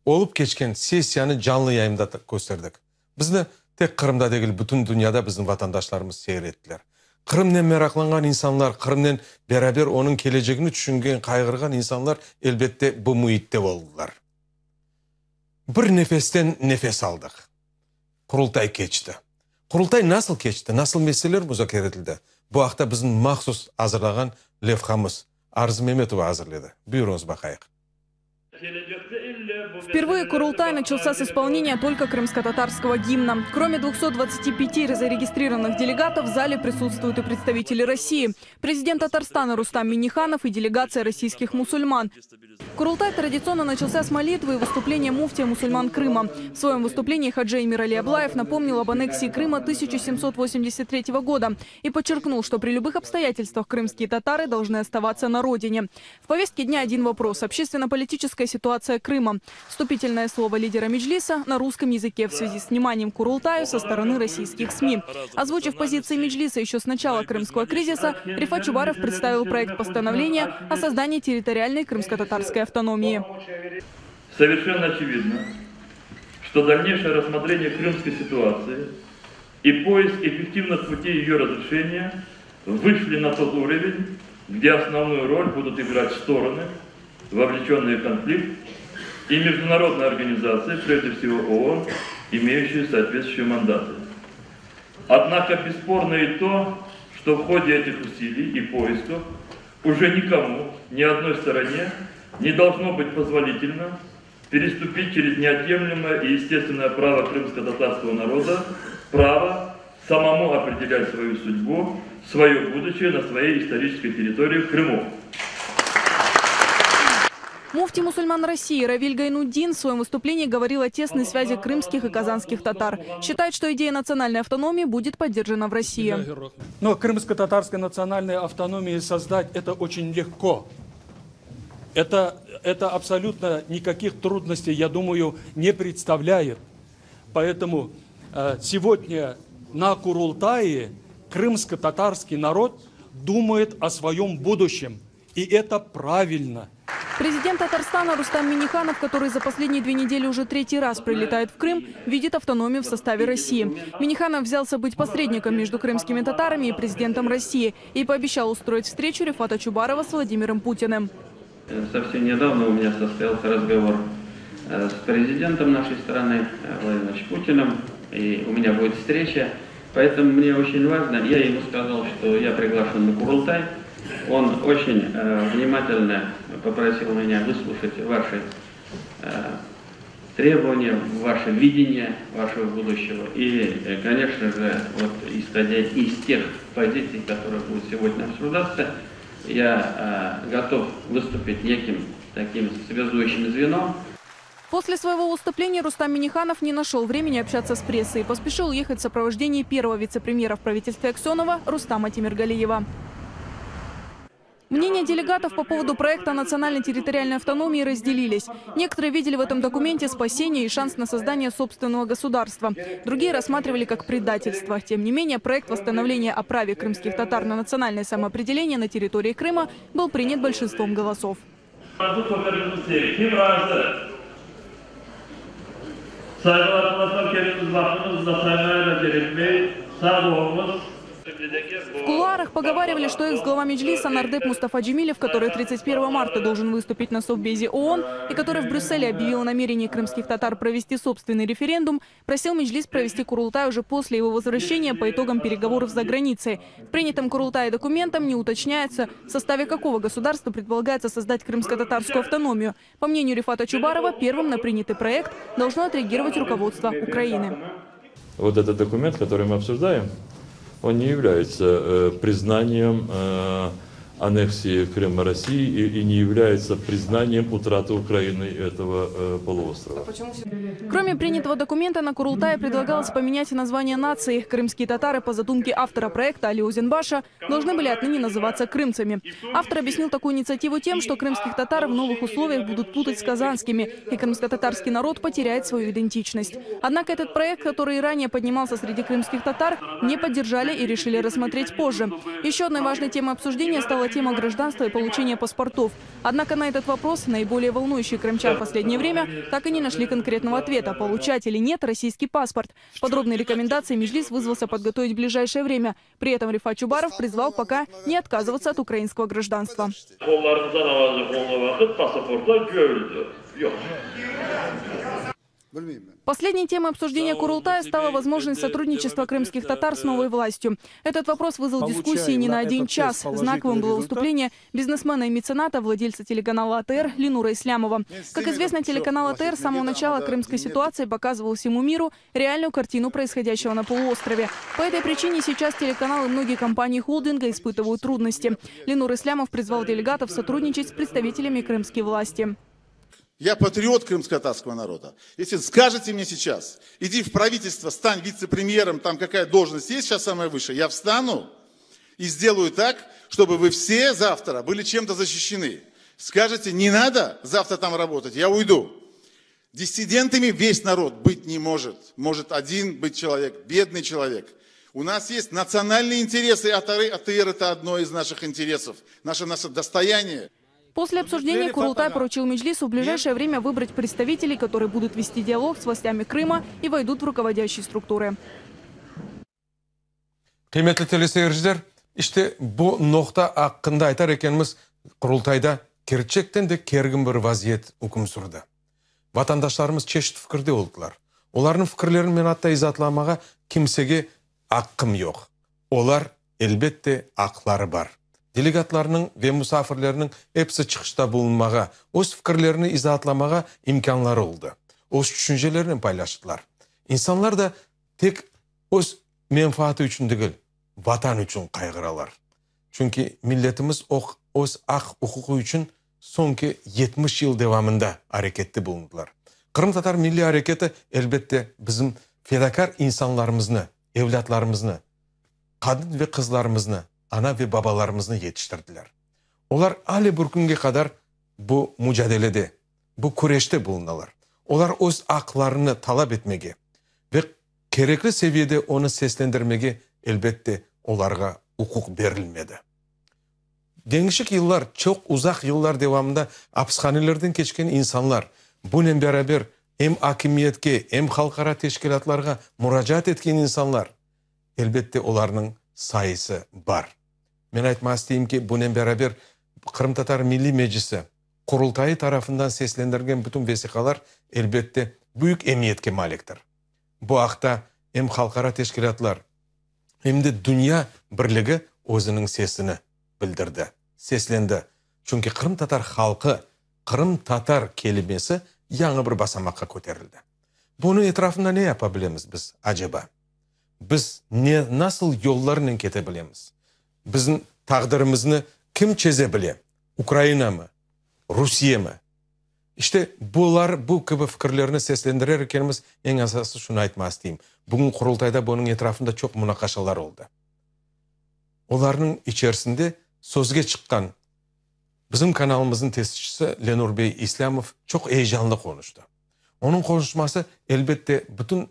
Speaker 1: olıp keçken sessiyanı canlı yayında kösterdik. Bizni tek Qırımda degil, bütün dünyada bizim vatandaşlarımız seyir ettiler. Qırımnen meraqlanğan insanlar, Qırımnen beraber onıñ kelecegini tüşüngen, qayğırğan insanlar, elbette, bu müitte oldılar. Bir nefesten nefes aldıq. Qurultay keçti. Qurultay nasıl keçti, nasıl meseleler muzakere etildi? Bu aqta bizim mahsus azırlağan levhamız, Arzı Memetova azırladı. Buyurıñız, baqayıq.
Speaker 13: Впервые Курултай начался с исполнения только крымско-татарского гимна. Кроме 225 зарегистрированных делегатов, в зале присутствуют и представители России. Президент Татарстана Рустам Минниханов и делегация российских мусульман. Курултай традиционно начался с молитвы и выступления муфтия мусульман Крыма. В своем выступлении Хаджи Эмирали Аблаев напомнил об аннексии Крыма 1783 года и подчеркнул, что при любых обстоятельствах крымские татары должны оставаться на родине. В повестке дня один вопрос – общественно-политическая ситуация Крыма. Вступительное слово лидера Меджлиса на русском языке в связи с вниманием к Курултаю со стороны российских СМИ. Озвучив позиции Меджлиса еще с начала крымского кризиса, Рефат Чубаров представил проект постановления о создании территориальной крымско-татарской автономии.
Speaker 11: Совершенно очевидно, что дальнейшее рассмотрение крымской ситуации и поиск эффективных путей ее разрешения вышли на тот уровень, где основную роль будут играть стороны, вовлеченные в конфликт, и международные организации, прежде всего ООН, имеющие соответствующие мандаты. Однако бесспорно и то, что в ходе этих усилий и поисков уже никому, ни одной стороне не должно быть позволительно переступить через неотъемлемое и естественное право крымско-татарского народа, право самому определять свою судьбу, свое будущее на своей исторической территории в Крыму.
Speaker 13: Муфти мусульман России Равиль Гайнутдин в своем выступлении говорил о тесной связи крымских и казанских татар. Считает, что идея национальной автономии будет поддержана в России.
Speaker 6: Но крымско-татарской национальной автономии создать это очень легко. Это, это абсолютно никаких трудностей, я думаю, не представляет. Поэтому э, сегодня на Курултае крымско-татарский народ думает о своем будущем. И это правильно.
Speaker 13: Президент Татарстана Рустам Минниханов, который за последние две недели уже третий раз прилетает в Крым, видит автономию в составе России. Минниханов взялся быть посредником между крымскими татарами и президентом России и пообещал устроить встречу Рефата Чубарова с Владимиром Путиным.
Speaker 14: Совсем недавно у меня состоялся разговор э, с президентом нашей страны э, Владимиром Путиным, и у меня будет встреча. Поэтому мне очень важно, я ему сказал, что я приглашен на Курултай. Он очень э, внимательно попросил меня выслушать ваши требования, ваше видение вашего будущего. И, конечно же, вот, исходя из тех позиций, которые будут сегодня обсуждаться, я э, готов выступить неким таким связующим звеном.
Speaker 13: После своего выступления Рустам Минниханов не нашел времени общаться с прессой и поспешил уехать в сопровождении первого вице-премьера в правительстве Аксенова Рустама Темиргалиева. Мнения делегатов по поводу проекта национальной территориальной автономии разделились. Некоторые видели в этом документе спасение и шанс на создание собственного государства. Другие рассматривали как предательство. Тем не менее, проект восстановления о праве крымских татар на национальное самоопределение на территории Крыма был принят большинством голосов.
Speaker 11: Kim razı? Sayğılı arkadaşlar, keliniz baqıñız da saymaya da kerekmey. Sağ oluñız.
Speaker 13: В кулуарах поговаривали, что экс-глава Меджлиса нардеп Мустафа Джемилев, который 31 марта должен выступить на Совбезе ООН и который в Брюсселе объявил о намерении крымских татар провести собственный референдум, просил Меджлис провести Курултай уже после его возвращения по итогам переговоров за границей. В принятом Курултае документом не уточняется, в составе какого государства предполагается создать крымско-татарскую автономию. По мнению Рефата Чубарова, первым на принятый проект должно отреагировать руководство Украины.
Speaker 11: Вот этот документ, который мы обсуждаем, он не является э, признанием э, аннексии Крыма России и, и не является признанием утраты Украины этого э, полуострова.
Speaker 13: Кроме принятого документа, на Курултае предлагалось поменять название нации. Крымские татары, по задумке автора проекта Али Озенбаша, должны были отныне называться крымцами. Автор объяснил такую инициативу тем, что крымских татар в новых условиях будут путать с казанскими, и крымско-татарский народ потеряет свою идентичность. Однако этот проект, который и ранее поднимался среди крымских татар, не поддержали и решили рассмотреть позже. Еще одной важной темой обсуждения стала тема гражданства и получения паспортов. Однако на этот вопрос, наиболее волнующий крымчан в последнее время, так и не нашли конкретного ответа, получать или нет российский паспорт. Подробные рекомендации Меджлис вызвался подготовить в ближайшее время. При этом Рефат Чубаров призвал пока не отказываться от украинского гражданства. Последней темой обсуждения Курултая стала возможность сотрудничества крымских татар с новой властью. Этот вопрос вызвал дискуссии не на один час. Знаковым было выступление бизнесмена и мецената, владельца телеканала АТР Ленура Ислямова. Как известно, телеканал АТР с самого начала крымской ситуации показывал всему миру реальную картину происходящего на полуострове. По этой причине сейчас телеканал и многие компании холдинга испытывают трудности. Ленур Ислямов призвал делегатов сотрудничать с представителями крымской власти.
Speaker 15: Я патриот крымско-татарского народа. Если скажете мне сейчас, иди в правительство, стань вице-премьером, там какая должность есть сейчас самая высшая, я встану и сделаю так, чтобы вы все завтра были чем-то защищены. Скажете, не надо завтра там работать, я уйду. Диссидентами весь народ быть не может. Может один быть человек, бедный человек. У нас есть национальные интересы, АТР, АТР это одно из наших интересов, наше, наше достояние.
Speaker 13: После обсуждения Курултай поручил Меджлису в ближайшее время выбрать представителей, которые будут вести диалог с властями Крыма и войдут в руководящие структуры.
Speaker 1: Qıymetli teleseyirciler, işte bu noqta aqqında aytar ekenmiz, Qurultayda kerçekten de kergin bir vaziyet üküm sürdi. Vatandaşlarımız çeşit fikirde oldılar. Olarnıñ fikirlerini men atta izaatlamağa kimsege aqqım yoq. Olar, elbette, aqları bar. Delegatlarnıñ ve musafirlerniñ episi çıqışta bulunmağa, öz fikirlerini izaatlamağa imkânları oldı. Öz tüşüncelerinen paylaştılar. İnsanlar da tek öz menfaatı içün degil, Vatan içün qayğıralar. Çünki milletimiz öz aq-uquqı içün soñki 70 yıl devamında arekette bulundılar. Qırımtatar milliy areketi, elbette, bizim fedakâr insanlarımıznı, evlâtlarımıznı, qadın ve qızlarımıznı, ana ve babalarımıznı yetiştirdiler. Olar ale bir künge qadar bu mucadelede, bu küreşte bulunalar. Olar öz aqlarını talap etmege ve kerekli seviyede onı seslendirmege, elbette, olarğa uquq berilmedi. Deñişik yıllar, çoq uzaq yıllar devamında apishanelerden keçken insanlar, bunen beraber em akimiyetke, em halqara teşkilâtlarğa muracaat etken insanlar, elbette, olarnıñ sayısı bar. Men aytmağa isteyim ki, bunen beraber Qırımtatar Milliy Meclisi, Qurultayı tarafından seslendirilgen bütün vesiqalar, elbette, büyük emiyetke maliktir. Bu aqta em halqara teşkilâtlar, em de dünya birligi özüniñ sesini bildirdi, seslendi. Çünki qırımtatar halqı, qırımtatar kelimesi yañı bir basamaqqa köterildi. Bunıñ etrafında ne yapa bilemiz biz, aceba? Biz ne, nasıl yollarnen kete bilemiz? Bizim taqdirimizni kim çeze bile, Ukrainamı, Rusiyemi? İşte, bular, bu kibi fikirlerni seslendirer ekenimiz, eñ esası şunı aytmağa isteyim, bugün Qurultayda bunıñ etrafında çoq munaqaşalar oldı. Olarnıñ içerisinde sözge çıqqan bizim kanalımıznıñ tesisçisi Lenur bey İslâmov çoq eyecanlı qonuştı. Onıñ qonuşması, elbette, bütün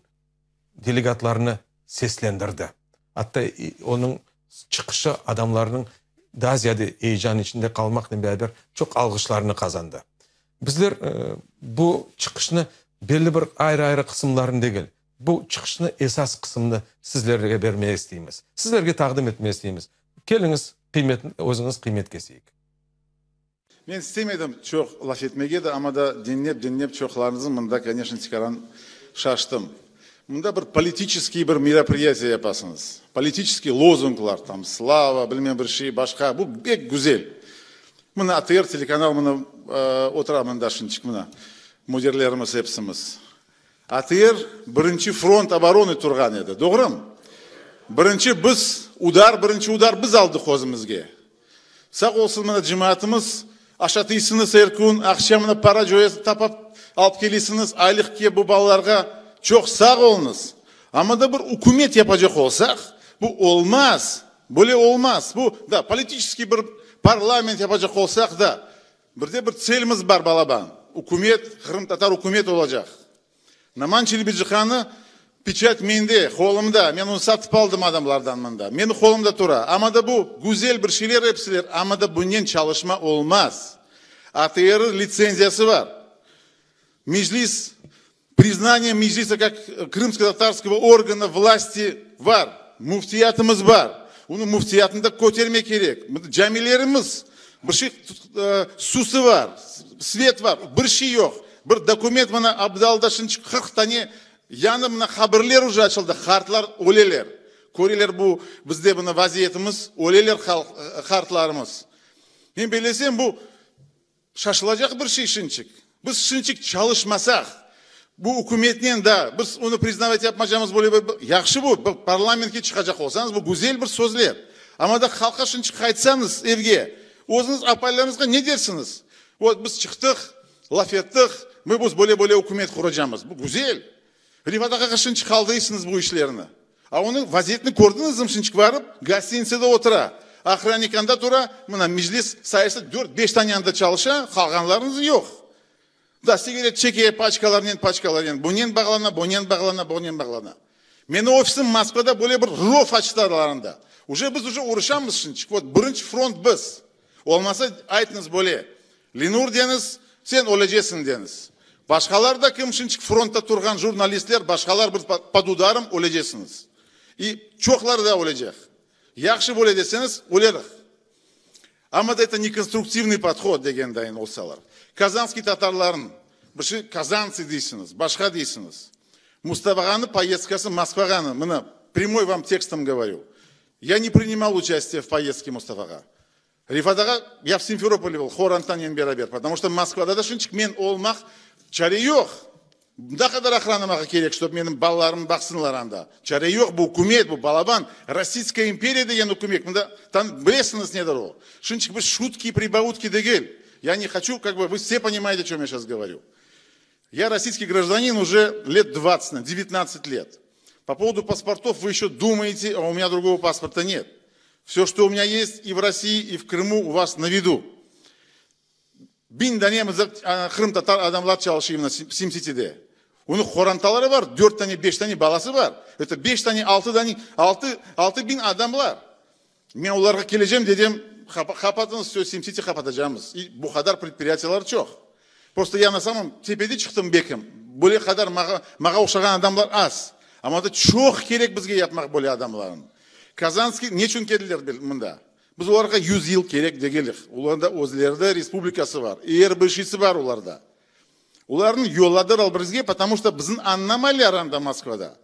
Speaker 1: delegatlarnı seslendirdi. Atta onıñ çıqışı adamlarnıñ daa ziyade eyecan içinde qalmaqnen beraber çoq alğışlarnı qazandı. Bizler bu çıqışnı belli bir ayrı-ayrı qısımlarını degil, Bu çıqışnı esas qısımnı sizlerge bermege isteymiz. Sizlerge taqdim etmege isteymiz. Keliñiz, qıymet, özüñiz qıymet keseyik.
Speaker 15: Men istemedim çoq laf etmege de, amma da diñlep-diñlep çoqlarıñıznı mında, koneçno, tikaran şaştım. Mında bir politiçeskiy bir meropriyatiye yapasıñız. Politiçeskiy lozunglar, tam, slava, bilmem bir şey, başqa, bu bek güzel. Mına ATR telekanal mına otura mında şimdicik mına müdirlerimiz epsimiz. ATR birinci front oboronı turğan edi, doğrumı? Birinci biz udar, birinci udar biz aldıq özümizge. Sağ olsun mına cemaatımız, aşatıysıñız er kün, aqça mına para coyasız, tapap alıp kelisiñiz, aylıq ke bu balalarğa, çoq sağ oluñız. Amma da bir ükümet yapacaq olsaq, bu olmaz, böyle olmaz. Bu, da, politiçeskiy bir parlament yapacaq olsaq da, bir de bir tselimiz bar balaban, ükümet, qırımtatar ükümet olacaq. Noman Çelebicihanı peçat mende, qolumda, men onı satıp aldım adamlardan mında, meni qolumda tura. Amma da bu güzel bir şeyler episiler, amma da bunen çalışma olmaz. ATR litsenziyası bar. Meclis, priznaniye Meclisa kak krımsko-tatarskogo organa vlasti bar. Müftiyatımız bar. Onı müftiyatını da kötermek kerek. Camilerimiz, bir şey, susı bar, svet bar, bir şey yoq. Bir dokument mına Abdalda şimdi 40 tane yañı mına qabirler uje açıldı, qartlar öleler. Köreler bu bizde mına vaziyetimiz, öleler qartlarımız. Men bellesem bu şaşılacaq bir şey şimdicik. Biz şimdicik çalışmasaq, bu ükümetnen da biz onı priznavat yapmacamız böyle bir yahşı bu, bir parlamentke çıqacaq olsañız bu güzel bir sözler. Amma da halqqa şimdicik qaytsañız evge, özüñiz apaylarıñızğa ne dersiñiz? Vot biz çıqtıq, laf ettik, mı biz böyle-böyle ükümet quracamız. Bu güzel. Refat ağağa şınçıq qaldıysıñız bu işlerni. A onıñ vaziyetini kördiñizmi şınçıq barıp, gostinitsada otura, ohrannik anda tura, mına meclis sayısı dört-beş tane anda çalışa, qalğanlarıñız yoq. Da sigaret çeke, paçkalarnen, paçkalarnen, bunen bağlana, bunen bağlana, bunen bağlana. Meni ofisim Moskvada böyle bir rov açtılar anda. Uje biz uje uruşamız şınçıq. Vot birinci front biz. Olmasa aytıñız böyle, Lenur deñiz, sen ölecesiñ deñiz. Başqalar da kim şınçıq frontta turğan jurnalistler, başqalar bir pod udarım ölecesiñiz. İ çoqları da ölecek. Yahşı böyle deseñiz, ölerik. Amma da eto ne konstruktivnıy podhod degen dayın olsalar. Kazanskiy tatarların, bir şey kazantsı deysiñiz, başqa deysiñiz. Mustafa ağanı poyezdkası Moskvağanı, mına pryamoy vam tekstom govoryu. Ya ne prinimal uçastiye v poyezdke Mustafa ağa. Refat ağa, ya v Simferopolde bol, qorantanen beraber, потому что Moskvada da şunçıq men olmaq çare yoq. Ne qadar ohrana mağa kerek, ştob menim balalarım baqsınlar anda. Çare yoq, bu ükümet, bu balaban, Rossiyskaya imperiya degen ükümet, mında tan bilesiñiz nedir o. Şunçıq bir şutki, pribautki degil. Ya ne hoçu, kak бы, вы все понимаете, о чем я щас говорю. Я российский гражданин уже лет 20, 19 лет. По поводу паспортов вы еще думаете, а у меня другого паспорта нет. Все, что у меня есть и в России, и в Крыму, у вас на виду. Biñ dane qırımtatar adamlar çalışıyor mına SimSiti'de. Onıñ qorantaları bar, dört tane, beş tane balası bar. Это beş tane, altı tane, altı, 6000 adamlar. Men olarğa kelecem dedim, qapatıñız, все, SimSiti qapatacağımız. И bu qadar predpriyatiyalar çoq. Просто я на самом tepede çıqtım bekim. Böyle qadar mağa, mağa oşağan adamlar az. Amma da çoq kerek bizge yapmaq böyle adamların. Kazanskiy neçün keldiler mında? Biz olarğa 100 yıl kerek degilik. Olarda özlerinde respublikası bar. Er bir şeysi bar olarda. Olarnı yolladılar bizge, потому что bizim añlamaylar anda Moskvada.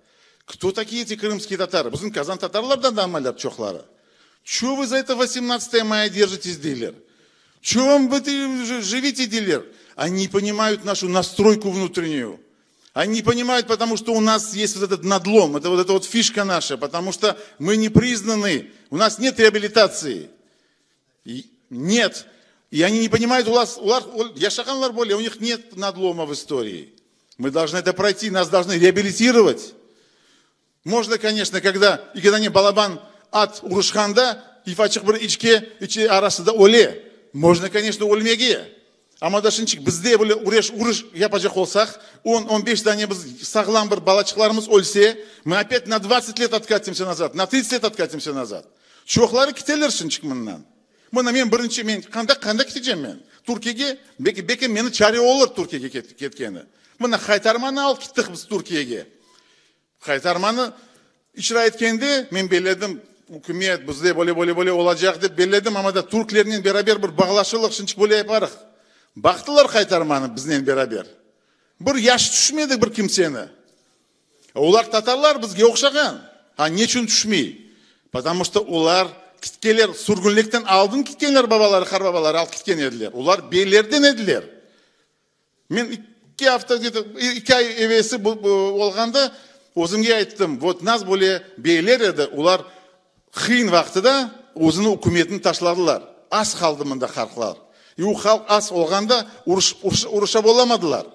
Speaker 15: Кто такие эти крымские татары? Bizim Kazan tatarlardan da añlamaylar çoqları. Чё вы за это 18 мая держитесь, deyler? Чё вам вы живите, deyler? Они не понимают нашу настройку внутреннюю. Они не понимают, потому что у нас есть вот этот надлом, это вот эта вот фишка наша, потому что мы не признаны, у нас нет реабилитации. И нет. И они не понимают, у вас, у yaşağanlar более, у них нет надлома в истории. Мы должны это пройти, нас должны реабилитировать. Можно, конечно, когда, и когда не balaban at uruşqanda, ufaçıq bir eçki, içi arasında öle. Можно, конечно, ölmege. Amma da şınçıq bizde böyle ureş, uruş yapacaq olsaq, 10-15 tane biz sağlam bir balaçıqlarımız ölse, мы опять на 20 лет откатимся назад, на 30 лет откатимся назад. Çoqları kiteler şınçıq mından. Mına men birinci, men qanda, qanda keteceğim men? Türkiyege, belki, belki meni çare olur Türkiyege ketkeni. Mına Haytarmanı alıp kettik biz Türkiyege. Haytarmanı icra etkende men belledim, ükümet bizde böyle, böyle, böyle olacaq dep belledim, amma da türklernen beraber bir bağlaşılıq, şınçıq böyle yaparıq. Baqtılar Haytarmanı biznen beraber. Bir yaş tüşmedi bir kimseni. Olar tatarlar bizge oqşağan. A neçün tüşmey? Потому что olar kitkeler, sürgünlikten aldın kitkenler babaları, qarbabaları alıp kitken ediler. Olar beylerden ediler. Men iki afta, iki ay evesi olğanda özümge ayttım, vot nas böyle beyler edi, olar qıyın vaqtıda özüniñ ükümetini taşladılar. Az qaldı mında halqlar. И o halq az olğanda uruş, uruşa olamadılar.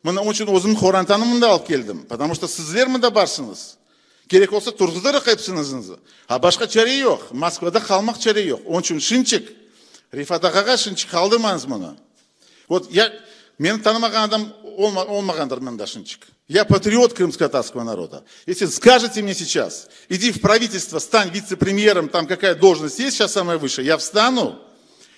Speaker 15: Mına onıñ içün özümniñ qorantanı mında alıp keldim, потому что sizler mında barsıñız. Kerek olsa turğuzdırıq epsiñizni. A başqa çare yoq, Moskvada qalmaq çare yoq. Onıñ içün şinçik, Refat ağağa şinçik qaldırmañız bunı. Vot ya, meni tanımağan adam olmağandır mında şinçik. Ya patriot krымско-татарского народа. Если скажете мне сейчас, иди в правительство, стань вице-премьером, там какая должность есть сейчас самая высшая, я встану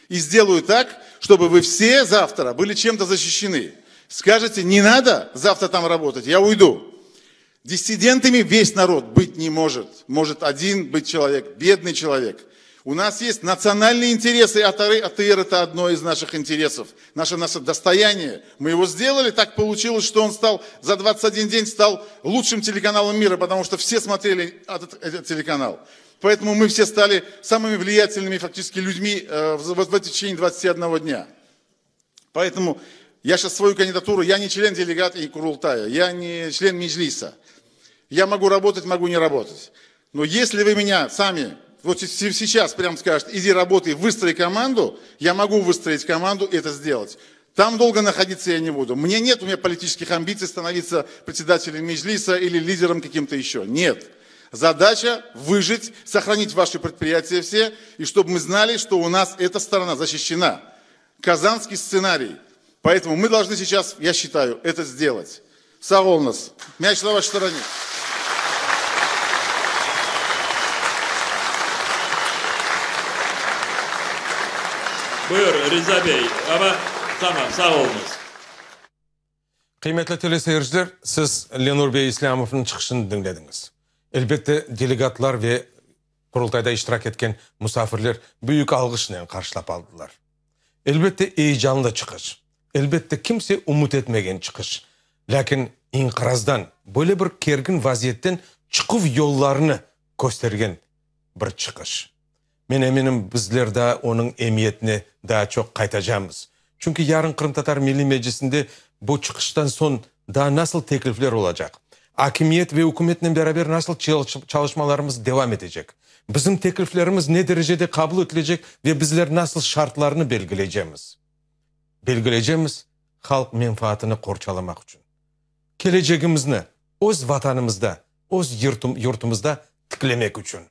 Speaker 15: и сделаю так, чтобы вы все завтра были чем-то защищены. Скажете, не надо завтра там работать, я уйду. Диссидентами весь народ быть не может. Может один быть человек, бедный человек. У нас есть национальные интересы, АТР, АТР это одно из наших интересов, наше, наше достояние. Мы его сделали, так получилось, что он стал за 21 день стал лучшим телеканалом мира, потому что все смотрели этот, этот телеканал. Поэтому мы все стали самыми влиятельными фактически людьми э, в, в, в течение 21 дня. Поэтому я сейчас свою кандидатуру, я не член делегата и Курултая, я не член Меджлиса. Я могу работать, могу не работать. Но если вы меня сами вот сейчас прям скажете, иди работай, выстрой команду, я могу выстроить команду и это сделать. Там долго находиться я не буду. Мне нет у меня политических амбиций становиться председателем Меджлиса или лидером каким-то еще. Нет. Задача выжить, сохранить ваши предприятия все, и чтобы мы знали, что у нас эта сторона защищена. Казанский сценарий. Поэтому мы должны сейчас, я считаю, это сделать. Sağ oluñız. Мяч на вашей стороне.
Speaker 11: Buyur, Riza bey, amma tamam, sağ oluñız.
Speaker 1: Qıymetli teleseyirciler, siz Lenur bey İslâmovnıñ çıqışını diñlediñiz. Elbette, delegatlar ve Qurultayda iştirak etken musafirler büyük alğışnen qarşılap aldılar. Elbette, eyecanlı çıqış. Elbette, kimse ümüt etmegen çıqış. Lâkin inqirazdan, böyle bir kergin vaziyetten çıquv yollarını köstergen bir çıqış. Men eminim, bizler daa onıñ emiyetine daa çoq qaytacamız. Çünki yarın Qırımtatar Milliy Meclisinde bu çıqıştan soñ daa nasıl teklifler olacaq? Akimiyet ve ükümetnen beraber nasıl çalışmalarımız devam etecek? Bizim tekliflerimiz ne derecede qabul etilecek ve bizler nasıl şartlarnı belgileycemiz? Belgileycemiz halq menfaatını qorçalamaq içün. Kelecegimizni öz Vatanımızda, öz yurtumızda tiklemek içün.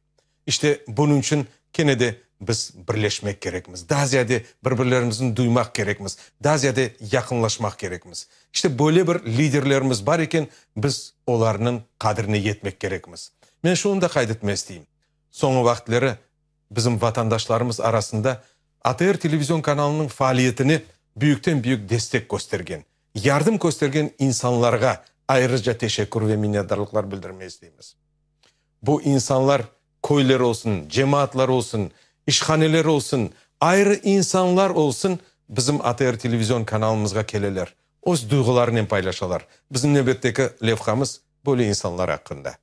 Speaker 1: İşte, bunıñ içün kene de biz birleşmek kerekmiz, daa ziyade bir-birlerimizni duymaq kerekmiz, daa ziyade yaqınlaşmaq kerekmiz. İşte, böyle bir liderlerimiz bar eken, biz olarnıñ qadrine yetmek kerekmiz. Men şunı da qayd etmege isteyim, soñu vaqıtları bizim vatandaşlarımız arasında ATR televizion kanalınıñ faaliyetine büyükten-büyük destek köstergen, yardım köstergen insanlarğa ayrıca teşekkür ve minnetdarlıqlar bildirmege isteymiz. Bu insanlar köyler olsun, cemaatlar olsun, işhaneler olsun, ayrı insanlar olsun, bizim ATR televizion kanalımızğa keleler, öz duyğularınen paylaşalar. Bizim nevbetteki levhamız böyle insanlar aqqında.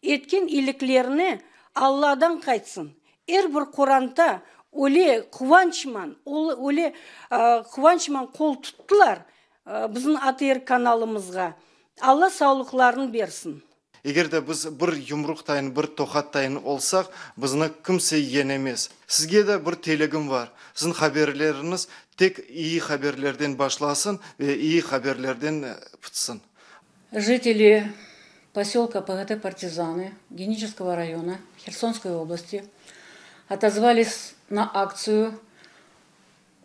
Speaker 16: Etken iyiliklerine Alladan qaytsın. Er bir qoranta öyle quvançman, öyle quvançman qol tuttılar bizim ATR kanalımızğa. Alla savlıqlarını bersin.
Speaker 17: Eger de biz bir yumruqtayın, bir toqattayın olsaq, bizni kimse yenemez. Sizge de bir tilegim bar, siziñ haberleriñiz tek iyi haberlerden başlasın ve iyi haberlerden bitsin.
Speaker 18: Жители поселка ПГТ Партизаны Генического района Херсонской области отозвались на акцию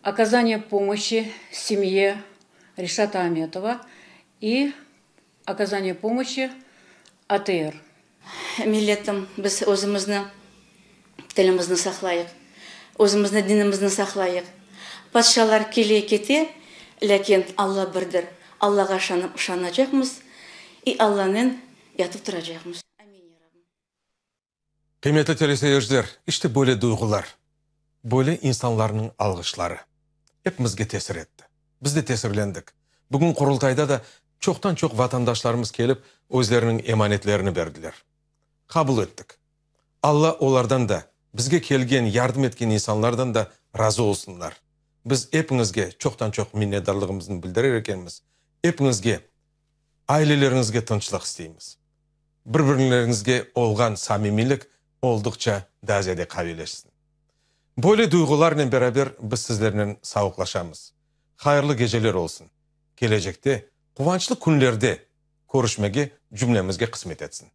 Speaker 18: оказания помощи семье Решата Аметова и оказания помощи АТР.
Speaker 19: Milletim, biz özümizni tilimizni saqlayıq, özümizni dinimizni saqlayıq. Patşalar kele-kete, lâkin Alla birdir. Allağa ışanacaqmız i Allanen yatıp turacaqmız.
Speaker 1: Qıymetli teleseyirciler, işte böyle duyğular, böyle insanlarnıñ alğışları epimizge tesir etti. Biz de tesirlendik. Bugün Qurultayda da çoqtan-çoq vatandaşlarımız kelip, özleriniñ emanetlerini berdiler. Qabul ettik. Alla olardan da, bizge kelgen, yardım etken insanlardan da razı olsunlar. Biz epiñizge çoqtan-çoq minnetdarlığımıznı bildirer ekenmiz, epiñizge, aileleriñizge tınçlıq isteymiz. Bir-birleriñizge olğan samimiylik olduqça daa ziyade qaviyleşsin. Böyle duyğularnen beraber biz sizlernen savuqlaşamız. Hayırlı geceler olsun. Kelecekte, quvançlı künlerde körüşmege cümlemizge qısmet etsin.